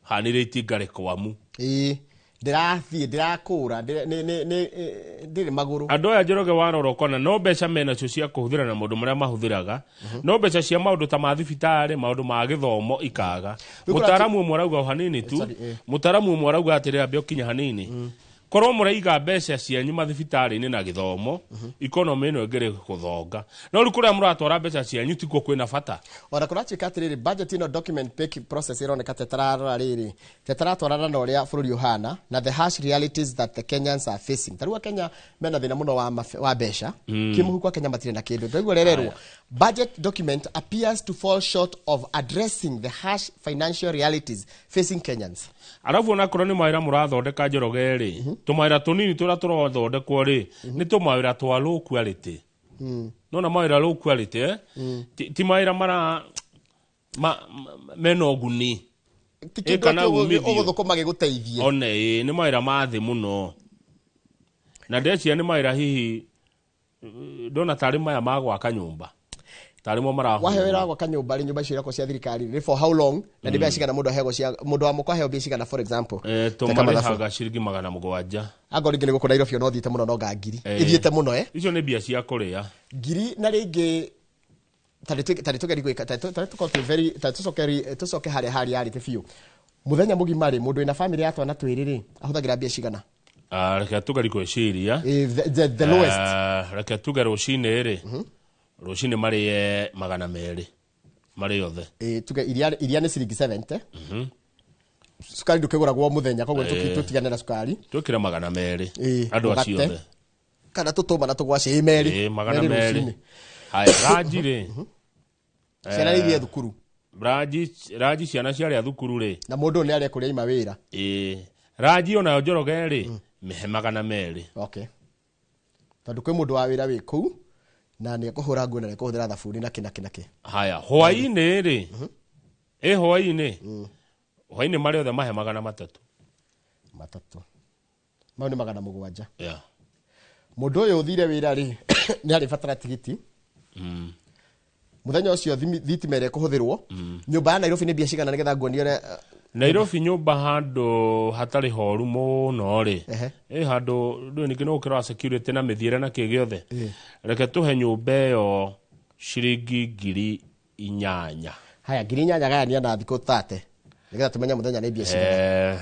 hanire itinga rĩkwamu. Ĩĩ, ndĩrathiĩ ndĩrakũra, ndĩrĩ magũrũ. Andũ aya, Njoroge, warora ũkona no mbeca menacio cia kũhũthĩra na maũndũ marĩa mahũthĩraga, no mbeca cia maũndũ ta ma thibitarĩ, maũndũ ma gĩthomo ikaga. Rĩu Mũtaaramu ũmwe arauga o hanini tu. Sorry, eh. Mũtaaramu ũmwe arauga atĩrĩ, ambe ũkinya hanini, korwo mũraiga mbeca cianyu mathibitarĩ-inĩ na gĩthomo, economy ĩno ĩngĩrĩ gũthonga, no rĩu kũrĩa mũratwara mbeca cianyu tikuo kwĩna bata. Ona kũratuĩka atĩrĩrĩ, budget ĩno, document making process ĩroneka tetararora rĩrĩ, tetaratwarana na ũrĩa bũrũri ũhana na the harsh realities that the Kenyans are facing. Ta rĩu Akenya mena thĩna mũno wa mbeca kĩmũhuko. Akenya matirĩ na kĩndũ. Ndaigua rererwo budget document appears to fall short of addressing the harsh financial realities facing Kenyans. Arabu onakorwo nĩ mawĩra mũrathondeka, Njoroge rĩ, tũmawĩra tũnini tũrĩa tũrathondekwo rĩ, nĩ tũmawĩra twa low quality. Nona mawĩra low quality, eh? Ti mawĩra mara mena ũguni. Ti Ĩ, kĩndũ kana atĩ umithio. ũgũthũkũma gĩgũteithie. One ĩ nĩ mawĩra ma thĩ mũno, na ndeciria nĩ mawĩra hihi ndona tarĩ maya ma gwaka nyũmba, tarĩ mo marahũrwo. Wahe wĩra wa gwaka nyũmba rĩ, nyũmba icio irakwo cia thirikari nĩ for how long, na nĩ mbeca cigana mũndũ aheagwo, cia mũndũ wa mũko aheo mbia cigana, for example? Teka mathabu. Tũmarĩhaga ciringi 700. Angorwo rĩngĩ nĩ gũkũ Nairobi ona ũthiĩte mũno no nga ngiri Eh. ithiĩte mũno, eh. Icio nĩ mbia cia kũrĩa. Ngiri na rĩngĩ tarĩ tũgeri gwĩka, tarĩ tũkorwo twĩ very, tarĩ tũcoke harĩa harĩa yarĩte biũ. Mũthenya mũgima rĩ, mũndũ wĩna famĩlĩ ya twana twĩrĩ rĩ, ahũthagĩra mbia cigana? Ah, reke tũgeri gwĩciria. Eh, the lowest. Ah, reke tuge rũcinĩ rĩ, rũcinĩ marĩe 200 marĩ othe. Tuge iria nĩ ciringi 70, cukari ndũkĩgũragwo mũthenya, koguo tũtigane na cukari. Twĩkĩre 200 andũ acio mũgate. othe. Kana tũtũma na tũgwacĩ, ĩ merĩ. Ĩ, magana merĩ merĩ. rũcinĩ. Haya, ranji rĩ? Ciana nĩ ithiĩ thukuru. Ranji ciana ciarĩa thukuru rĩ. Na mũndũ ũyũ nĩ arĩa kũrĩa ima wĩra. Ĩ, ranji onayo, Njoroge rĩ, mĩhe 200. Okay, tondũ kwĩ mũndũ wa wĩra wĩ kũu na nĩ ekũhũra nguo na nĩ ekũhũthĩra thabuni na kĩ na kĩ na kĩ. Haya, hwaĩ-inĩ rĩ, ĩ hwaĩ-inĩ marĩ othe mahe 300. Matatũ mau nĩ 700. Yeah. Mũndũ ũyũ ũthire wĩra rĩ, nĩ arĩbatara tigiti mũthenya ũcio, thitima ĩrĩa ĩkũhũthĩrwo nyũmba ya Nairobi nĩ mbia cigana, nĩgetha nguonie ũrĩa Nairobi nyũmba handũ hatarĩ horu mũno rĩ, ĩ handũ ndũĩ ningĩ no gũkĩrora security na mĩthiĩre na kĩ gĩothe, reke tũhe nyũmba ĩyo ciringi 8,000. Haya, 8,000 gayania na thikũ 30 nĩgetha tũmenye mũthenya nĩ mbia cigana.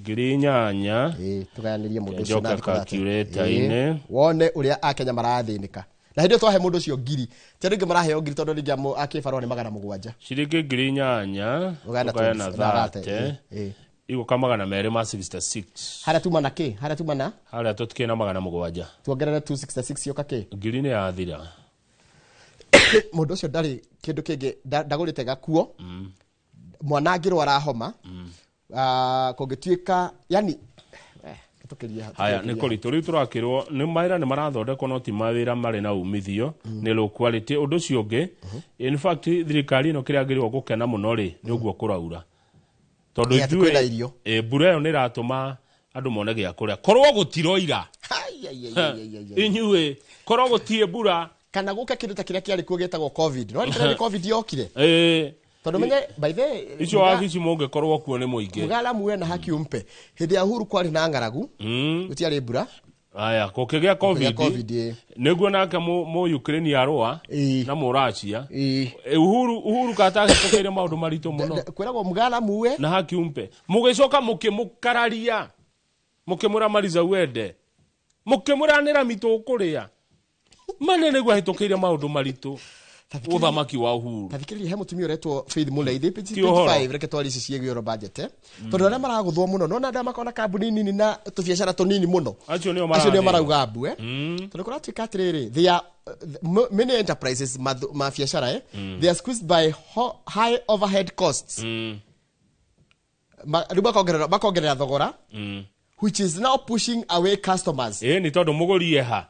8,000. Ĩĩ, tũgayanĩrie mũndũ ũcio na Njoka thikũ 30. calculator-inĩ. Ĩĩ, wone ũrĩa akenya marathĩnĩka na hĩndĩ ĩyo twahe mũndũ ũcio ngiri, ti andũ aingĩ maraheo ngiri, tondũ rĩngĩ akĩbarũa nĩ 700. Ciringi 8,000 Ũgayana ũgayana 20 na 30 thate, ĩĩ. Igũka 266. Harĩa tuma na kĩ, harĩa tuma na Harĩa tũtikĩrĩ na 700. Tuongerere 266 yoka kĩ? Ngiri nĩ yathira. Mũndũ ũcio ndarĩ kĩndũ kĩngĩ, ndagũrĩte gakuo, mwana angĩrwara homa. Ah, kũngĩtuĩka yani tũkĩrie. Haya, nĩ kũritũ. Rĩu tũrakĩrwo nĩ mawĩra nĩ marathondekwo, no ti mawĩra marĩ na umithio, nĩ low quality. Ũndũ ũcio ũngĩ, in fact, thirikari ĩno kĩrĩa agĩrĩirwo gũkena mũno rĩ, nĩ ũguo kũraura, tondũ Ĩ, atĩ kwĩna irio. Ĩ, mbura ĩyo nĩ ĩratũma andũ mone gĩa kũrĩa. Korwo gũtiroira, Ai, ai, ai, ai, ai, ai, ai. inyuĩ, korwo gũtirĩ mbura. Kana gũke kĩndũ ta kĩrĩa kĩarĩ kuo gĩtagwo COVID, no nĩ COVID yokire. Tondũ menye by the Icio wabici mũngĩkorwo kuo nĩ mũingĩ. Mũgalamu we na haki umpe, hĩndĩ ya Uhuru kwarĩ na ng'aragu, gũtiarĩ mbura. Aya, kũkĩgĩa Kũgĩa COVID, COVID, ĩ. Nĩguo nake mũ Ukraine arũa na mũracia. Uhuru katahĩtũkĩire maũndũ maritũ mũno. Kwĩragwo mũgalamu we na haki umpe. Mũgĩcoka mũkĩmũkararia, mũkĩmũra mariza uende, mũkĩmũra nĩ rami tũkũrĩa. Mane nĩguo ahĩtũkĩire maũndũ maritũ ũthamaki wa Uhuru. Tathikĩrĩria, he mũtumia ũretwo Faith Mulei thĩ page Ti ũhoro. 5. Reke twari ici ciĩgiĩ ũhoro budget, tondũ arĩa maragũthwo mũno nona andũ arĩa makoragwo na kambuni nini na tũbiacara tũnini mũno. Acio nĩo acio nĩo marathĩna. Marauga mbu, tondũ kũratuĩka atĩrĩrĩ, they are many enterprises ma biacara, they are squeezed by high overhead costs. Rĩu makongerera thogora, which is now pushing away customers. Ĩ, nĩ tondũ mũgũri eha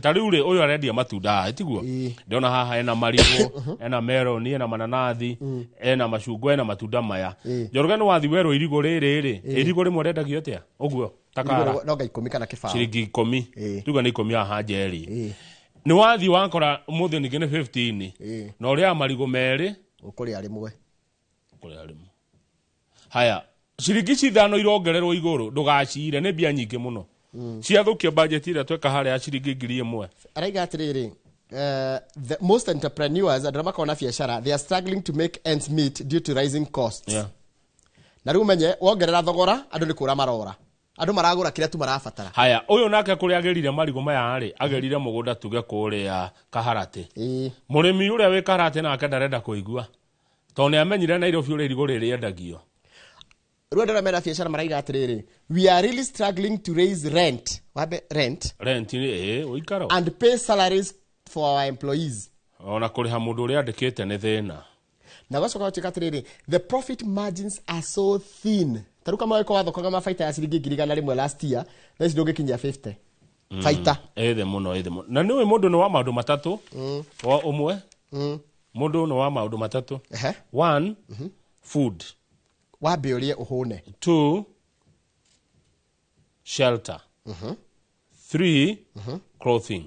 ta rĩu rĩ, ũyũ arendia matunda haha, tiguo? Ĩĩ. Ndĩrona haha ena marigũ, ena meroni, ena mananathi, ena macungwa, ena matunda maya. Ĩĩ. Njoroge, nĩ wathi werwo irigũ rĩrĩ rĩ, irigũ rĩmwe rĩendagio atĩa ũguo takara? No nga 10 kana 20. Ciringi 10. Ĩĩ. Tuga nĩ 10 haha njeri. Ĩĩ. Nĩ wathi wakora ũmũthĩ ningĩ nĩ 15. Ĩĩ. Na ũrĩaga marigũ merĩ. Ũkũrĩa rĩmwe. Kũrĩa rĩmwe. Haya, ciringi ici 5 irongererwo igũrũ, ndũgacire, nĩ mbia nyingĩ mũno ciathũkia bajeti ĩrĩa tweka harĩa ya ciringi 1,000. Araiga atĩrĩrĩ, the most entrepreneurs, andũ arĩa makoragwo na biacara, they are struggling to make ends meet due to rising costs. Na rĩu ũmenye wongerera thogora, andũ nĩ kũra marora, andũ maragũra kĩrĩa tu marabatara. Haya, ũyũ nake kũrĩa agĩrire marigũ maya rĩ, agĩrire mũgũnda tuge kũrĩa Kaharatĩ. Mũrĩmi ũrĩa wĩ Kaharatĩ nake ndarenda kũigua tondũ nĩ amenyire Nairobi ũrĩa irigũ rĩrĩ rĩendagio. Rĩu andũ arĩa mena biacara maraiga atĩrĩrĩ, we are really struggling to raise rent, wambe rent, rent ĩ ũikaro, and pay salaries for our employees. Ona kũrĩha mũndũ ũrĩa andĩkĩte nĩ thĩna. Na gwacoka gũtuĩka atĩrĩrĩ, the profit margins are so thin. Ta rĩu kama wĩko wathokaga mabaita ya ciringi 100,000 last year, thaa ici ndũngĩkinyia 50 baita. Ĩthĩ mũno, ĩthĩ mũno. Na nĩũĩ mũndũ nĩ wa maũndũ matatũ wa ũmwe, mũndũ nĩ wa maũndũ matatũ. One, food. Wambe ũrĩe ũhũne. Two, shelter. Three, clothing,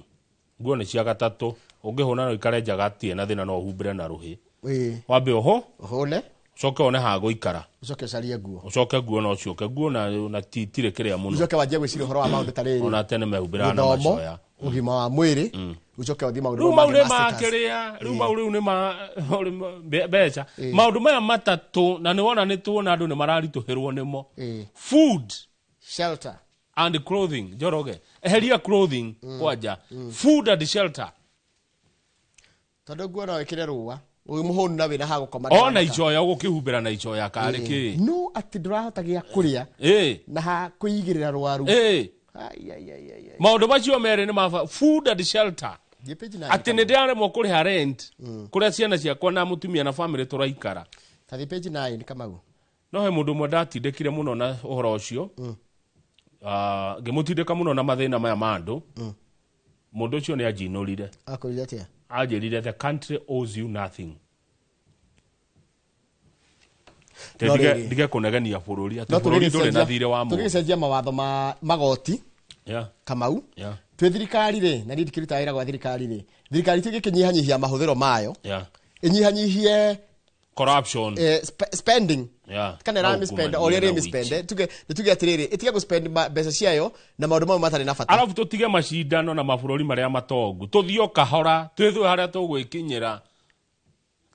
nguo nĩ cia gatatũ. Ũngĩhũna no ikare njaga atirĩ na thĩna, no ũhumbĩre na rũhĩ. Wambe ũhũ ũhũne, ũcoke one ha gũikara, ũcoke ũcarie nguo. Ũcoke nguo no ciũke, nguo na tirĩ kĩrĩa mũno. Ũcoke wanjie gwĩciria ũhoro wa maũndũ ta rĩrĩ, ona tene mehumbĩraga na gĩthomo, macoya, ũgima wa mwĩrĩ, ũcoke ũthiĩ maũndũ rĩu mau mangĩ nĩ ma status. makĩrĩa rĩu mau rĩu nĩ ma mbeca, maũndũ maya matatũ, na nĩ wona nĩ tuona andũ nĩ mararitũhĩrwo nĩmo. Food, shelter, and clothing. Njoroge, eheria clothing kwanja, food and shelter. Tondũ nguo no ĩkĩre rũa ũyũ mũhũnu na wĩna ha gũkoma. Ona icoya ũgũkĩhumbĩra na icoya karĩ kĩ? No atĩ ndũrahota gĩa kũrĩa na ha kwĩigĩrĩra rwaru. Ai, ai, ai, ai, ai. Maũndũ macio merĩ nĩ maba, food and shelter. Thiĩ page 9. Atĩ nĩ ndĩraremwo kũrĩha rent kũrĩa ciana ciakwa na mũtumia na family tũraikara. Ta thiĩ page 9, Kamau. No he mũndũ ũmwe ndatindĩkire mũno na ũhoro ũcio. Ah, ngĩmũtindĩka mũno na mathĩna maya ma andũ. Mũndũ ũcio nĩ anjinũrire. Akwĩrire atĩa? Anjĩrire, "The country owes you nothing." No rĩrĩ. Ndige kũnegenia bũrũri atĩ No bũrũri ndũrĩ na thirĩ wa mũndũ. tũgĩcenjia mawatho ma magoti, Kamau, twĩ thirikari rĩ, na niĩ ndikĩrutaga wĩra gwa thirikari rĩ, thirikari itũ ĩgĩkĩnyihanyihia mahũthĩro mayo, ĩnyihanyihie corruption, spending, kana Na ĩramĩspend o ũrĩa ungumania na ĩrĩmĩspend. Tuge nĩ tuge atĩrĩrĩ, ĩtige gũspend mbeca ciayo na maũndũ mamwe matarĩ na bata. Arabu tũtige macindano na mabũrũri marĩa matongu, tũthiĩ o kahora, twĩthue harĩa tũgwĩkinyĩra,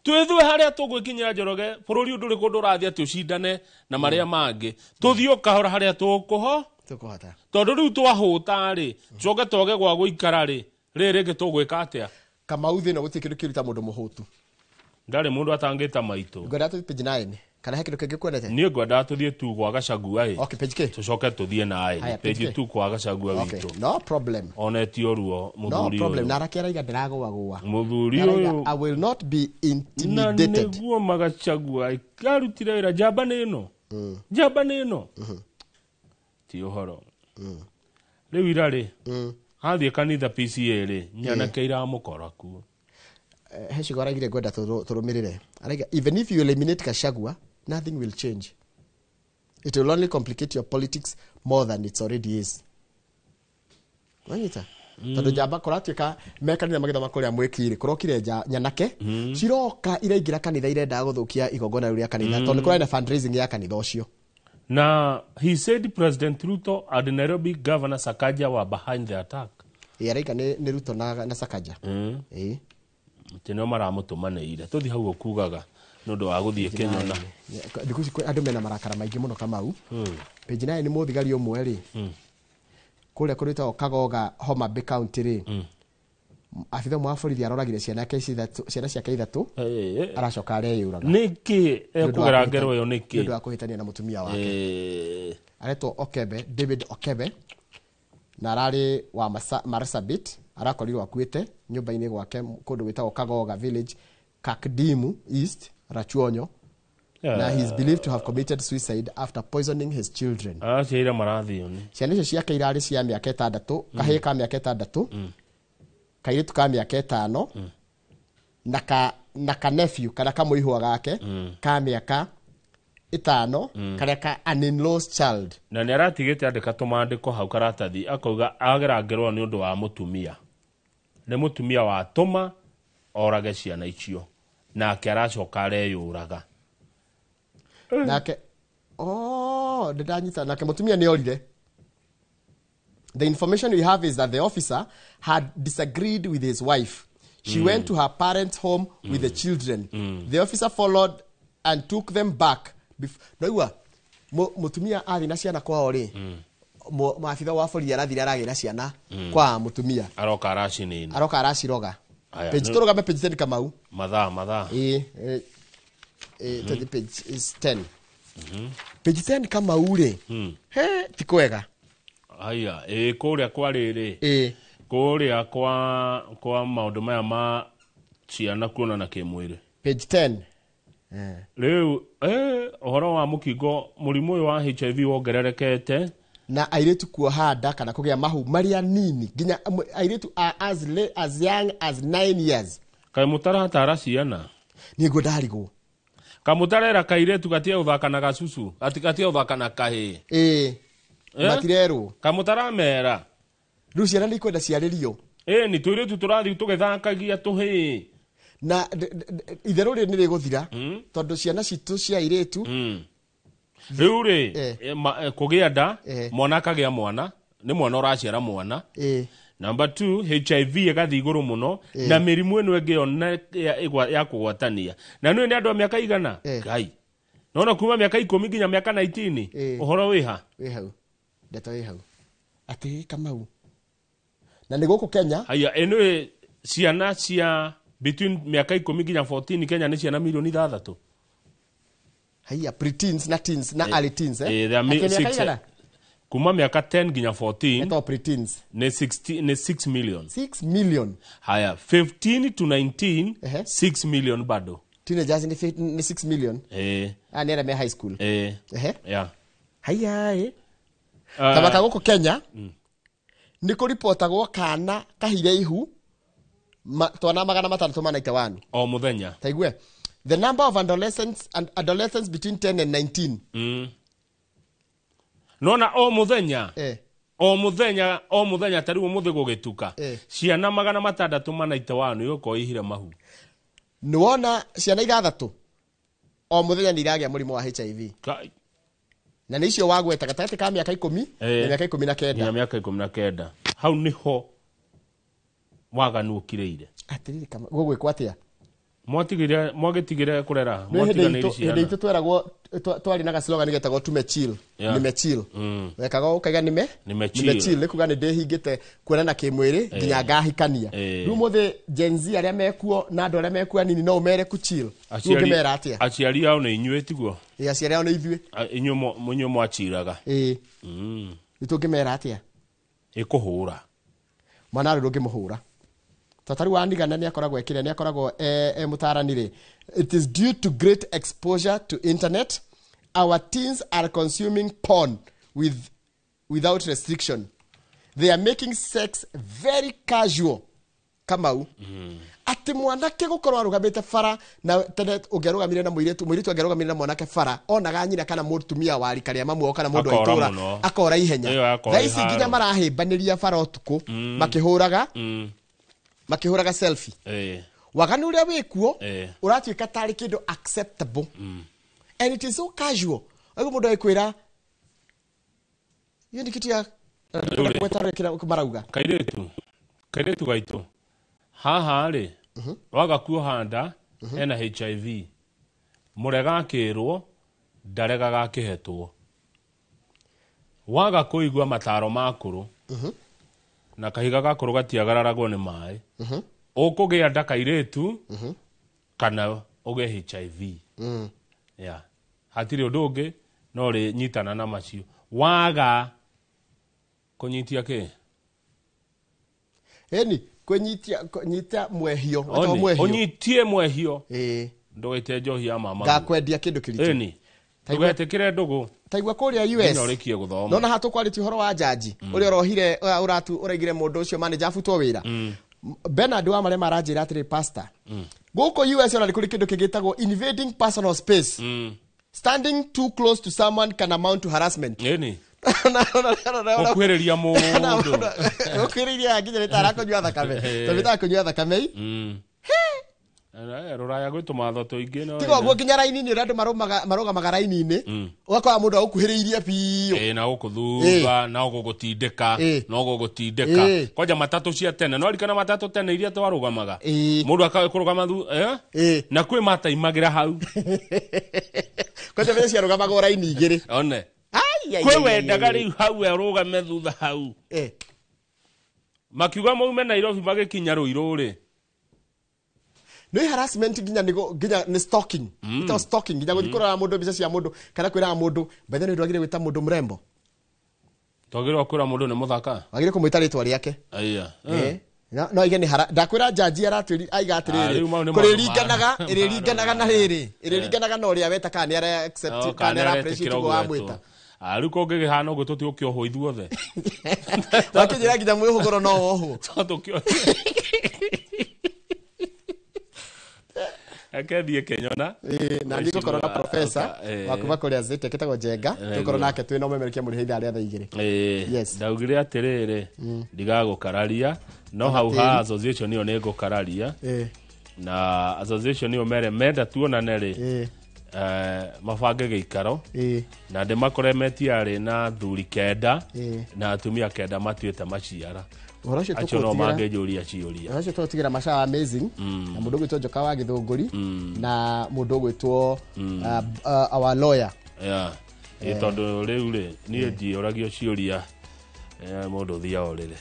twĩthue harĩa tũgwĩkinyĩra. Njoroge, bũrũri ũyũ ndũrĩ kũndũ ũrathiĩ atĩ ũcindane na marĩa mangĩ. Tũthiĩ o kahora harĩa tũkũho tũkũhota. Tondũ rĩu twahũta rĩ, coke twage gwa gũikara rĩ, rĩrĩ rĩngĩ tũgwĩka atĩa? Kamau, thĩ ĩno gũtirĩ kĩndũ kĩruta mũndũ mũhũtu. Ndarĩ mũndũ atangĩta maitũ. Ngwenda tũthiĩ page 9, kana he kĩndũ kĩngĩ kwendete? Niĩ ngwendaga tũthiĩ tu gwa Gacagua ĩ. Okay, page k Tũcoke tũthiĩ naĩ. Haya, page page K. tu kwa Gacagua Okay, witũ. no problem. Onetio ruo No mũthuri problem. ũyũ. Na arake araiga ndĩragũagũa. Mũthuri Araiga, ũyũ "I will not be na intimidated." Nĩguo magacagua arutire wĩra njamba nĩ ĩno, njamba nĩ ĩno, ti ũhoro rĩu ira rĩ athiĩ kanitha PCA rĩ, nyanake iramũkora kuo. He ciugo araigire ngwenda tũrũmĩrĩre. Araiga, "Even if you eliminate Gachagua, nothing will change. It will only complicate your politics more than it already is." Wanyita tondũ njamba kũratuĩka me kanitha magĩthoma kũrĩa mwĩkirĩ, kũrokire nyanake ciroka iraingĩra kanitha, irendaga gũthũkia igongona rĩu rĩa kanitha tondũ nĩ kũrarĩ na fundraising ya kanitha ũcio. Na he said President Ruto and Nairobi Governor Sakaja were behind the attack. Ĩ, araiga nĩ Ruto na Sakaja. Ĩ. Atĩ nĩo maramũtũmanĩire. Tũthiĩ hau ũkugaga nĩ ũndũ wa gũthiĩ kĩnyona. Thikũ ici andũ mena marakara maingĩ mũno, Kamau. Page 9 nĩ mũthigari ũmwe rĩ kũrĩa kũrĩtagwo Kagoga, Homa Bay County rĩ. Abitha ũmwe wa borithi aroragire ciana yake ici ciana ciake ithatũ, aracoka areyũraga. Nĩkĩ ekũgera ngero ĩyo? Nĩ nĩkĩ ũndũ wa kũhĩtania na mũtumia wake. Aretwo Okebe, David Okebe, na ararĩ wa Marsabit. Arakorirwo akuĩte nyũmba-inĩ gwake kũndũ gwĩtagwo Kagoga village, Kakdimu East, Rachuonyo, na he is believed to have committed suicide after poisoning his children. Araciaire marathio nĩ Ciana icio ciake irarĩ cia mĩaka 6, kahĩĩ ka mĩaka 6, kairĩtu ka mĩaka 5, na ka nephew kana kamũihwa gake ka mĩaka 5, karĩa ka an in-laws child. Na nĩ aratigĩte andĩka tũmandĩko hau karatathi akauga agera ngero nĩ ũndũ wa mũtumia, nĩ mũtumia watũma orage ciana icio, nake aracoka areyũraga. Nake, oh, ndĩndanyita, nake mũtumia nĩ orire. The information we have is that the officer had disagreed with his wife. She went to her parents' home with the children. The officer followed and took them back. Noigua mũtumia athiĩ na ciana kwao rĩ, maabitha wa borithi arathire aragĩra ciana kwa mũtumia. Aroka aracinina. Aroka araciroga. Aya, Page tũrũgame page 10, Kamau. Mathaa mathaa. Ĩĩ, ĩ, page is 10, page 10, Kamau rĩ, he ti kwega. Aya, ĩ kũrĩa kwa rĩrĩ, kũrĩa kwa maũndũ maya ma ciana kuonana kĩmwĩrĩ. Page 10. Rĩu ũhoro wa mũkingo, mũrimũ ũyũ wa HIV wongererekete. Na airĩtu kuoha nda kana kũgĩa mahu marĩa nini, nginya airĩtu as young as 9 years. Kaĩ mũtaratara ciana? Nĩguo ndarigwo. Kamũtarera kairĩtu gatige gũthaka na gacucu, ati gatige gũthaka na kahĩĩ. Ĩĩ. Eh? Matirerwo. Kamũtaramera. Rĩu ciana nĩ ikwenda ciarĩrio. Ĩ ni tũirĩtu tũrathiĩ tũgĩthakagia tũhĩĩ. Na itherũ rĩrĩ nĩ rĩgũthira, tondũ ciana citũ cia airĩtu Rĩu rĩ, kũgĩa nda, mwana akagĩa mwana, nĩ mwana ũraciara mwana. Number two, HIV ĩgathiĩ igũrũ mũno, na mĩrimũ ĩno ĩngĩ yona ya kũgwatania. Na nĩ andũ a mĩaka igana? Ngai, nona kuma mĩaka 10 nginya mĩaka 19. Ũhoro wĩha? Wĩ hau, ndeto ĩ hau atĩ, Kamau, na nĩ gũkũ Kenya. Haya, ĩno ciana cia between mĩaka 10 nginya 14 Kenya nĩ ciana mirioni 6. Haiya, preteens na teens na early teens, eh? They are Atĩ mĩaka igana? Kuma mĩaka 10 nginya 14. Etagwo preteens. Nĩ 60, nĩ 6 million. 6 million. Haya, 15 to 19. 6 million bado. Teenagers nĩ 6 million. Aya nĩ arĩa me high school. Yeah. Haiya ĩ, tabaka gũkũ Kenya nĩ kũripotagwo kana kahire ihu twana 691. O mũthenya. Taigue, the number of adolescents and adolescents between 10 and 19. Nona o mũthenya, o mũthenya, o mũthenya, ta rĩu ũmũthĩ gũgĩtuka, ciana 691 igũkorwo ihire mahu. Nĩwona ciana ithathatũ o mũthenya nĩ iragĩa mũrimũ wa HIV. Na nĩ icio wagweta gatagatĩ ka mĩaka 10 na mĩaka 19. Nginya mĩaka 19. Hau nĩho waganu ũkirĩire. Atĩrĩrĩ, kama gũgwĩkwo atĩa? Mwatigire, mwagĩtigire kũrera. Nĩ hĩndĩ mwatiganĩire itũ, hĩndĩ ciana. itũ tweragwo twarĩ na gaslogan getagwo tumechill. Nimechill. Wekaga ũkaiga nime Nimechill. Nimechill nĩ kuga nĩ ndĩhingĩte kuonana kĩmwĩrĩ nginya ngahikania. Rĩu mũthĩ Gen Z arĩa mekuo na andũ arĩa mekuo anini, no ũmere kuchill? Rĩu ũngĩmera atĩa? Aciari ao nĩ inyuĩ, tiguo? Ĩ, aciari ao nĩ ithuĩ. Inyuĩ mwachiraga. Ĩ. Rĩu tũngĩmera atĩa? Ĩkũhũra. Mwana rĩ, ndũngĩmũhũra tata rĩu wanigana nĩ akoragwo ekĩrĩa, nĩ akoragwo e mũtarani rĩ. It is due to great exposure to internet. Our teens are consuming porn without restriction. They are making sex very casual, Kamau. Atĩ mwanake gũkorwo arũgamĩte bara, na tene ũngĩarũgamire na mũirĩtu, mũirĩtu angĩarũgamire na mwanake bara, onaga nyina kana mũtumia wa rika rĩa mamu wao kana mũndũ wa Akora itũra, mũno. akora ihenya. Ĩyo akora Thaa ici nginya iharo. marahĩmbanĩria bara ũtukũ makĩhũraga makĩhũraga selfie. Waganu ũrĩa wĩkuo ũratuĩka tarĩ kĩndũ acceptable, and it is so casual. Ũguo mũndũ agĩkwĩra hiyo ni kitu ya Rĩu rĩ. kĩrĩa marauga. Kairĩtu gaitũ haha rĩ, waga kuoha nda ena HIV, mũrega akĩrwo ndaregaga akĩhetwo, waga kũigua mataro ma akũrũ. Na kahiga gakũrũ gatiagararagwo nĩ maĩ. Ũkũgĩa nda kairĩtu kana ũgĩe HIV. Yeah. Hatirĩ ũndũ ũngĩ no rĩ nyitana na macio. Waga kũnyitia kĩ? Ĩni kwĩnyitia nyita mwehio. Wĩtagwo mwehio. Ũnyitie mwehio. Ĩĩ. Ndũgaite njohi ya mama. Ngakwendia kĩndũ kĩritũ. Ĩni. Ndũgetĩkĩre ndũgũ. Taigua kũrĩa US. Nginya ũrĩkie gũthoma. Nona haha tũkwarĩtie ũhoro wa jaji ũrĩa ũrohire ũraigire mũndũ ũcio manager abutwo wĩra. Bernard wa marĩa maranjĩra atĩrĩ pastor. Gũkũ US ona nĩ kũrĩ kĩndũ kĩgĩtagwo invading personal space. Standing too close to someone can amount to harassment. Ĩni. Gũkuhĩrĩria mũndũ. Gũkuhĩrĩria nginya nĩ ta arakũnyua thakame. Tondũ nĩ kũnyua thakame. Rũraya gwĩ tũmatho tũingĩ no. Tiga ũguo nginya raini-inĩ ũrĩa andũ marũgamaga raini-inĩ ũgakora mũndũ agũkuhĩrĩirie biũ. Ĩĩ na gũkũ thutha na gũgũtindĩka na gũgũtindĩka. Kwanja matatũ cia tene no ririkana matatũ tene iria twarũgamaga. Mũndũ akagũrũgama na kwĩ mataimagĩra hau. Kwanja mbeca ciarũgamaga o raini igĩrĩ. One. Kwĩ wendaga rĩu hau arũgame thutha hau. Makiuga maume Nairobi magĩkinya Rũirũ rĩ. Nĩ harassment nginya nĩ stalking. Ito stalking nginya gũthiĩ kũrora mũndũ mbica cia mũndũ kana kwĩraga mũndũ bethe nĩ ndwagĩrĩire gwĩta mũndũ mrembo. Twagĩrĩirwo kwĩra mũndũ nĩ mũthaka. Wagĩrĩire kũmwĩta rĩtwa rĩake. Aya. No aige nĩ ndakwĩra jaji aratwĩri aiga atĩrĩrĩ kũrĩringanaga ĩrĩringanaga na rĩrĩ ĩrĩringanaga na ũrĩa weta kana nĩ ara accept kana nĩ ara appreciate ũguo wamwĩta. Rĩu kũngĩkĩhana ũguo tũtigũkĩohwo ithuothe. Wakĩnjĩra nginya mwĩhũgũro no wohwo. Akendie Kenyona. Na nĩ ngũkorwo na professor wa kuma kũrĩa Zete ketagwo Njenga. Tũkorwo nake twĩ na ũmemerekia mũrĩhe ithaa rĩa thaa 2. Ndaugire atĩrĩrĩ ndigagũkararia no hau ha association ĩyo nĩ ngũkararia. Na association ĩyo mere menda tuonane rĩ mabange gĩikaro na ndĩmakore metiarĩ na thuri 9 na atumia 9 matuĩte maciara. Ũhoro ũcio acio no mangĩnjũria ciũria. Ũhoro ũcio tũgũtigĩra Macawa Amazing na mũndũ ũgwĩtwo Njoka wa Gĩthũngũri na mũndũ ũgwĩtwo our lawyer. Yeah. Tondũ rĩu rĩ niĩ ndiũragio ciũria mũndũ ũthiaga ũrĩrĩ.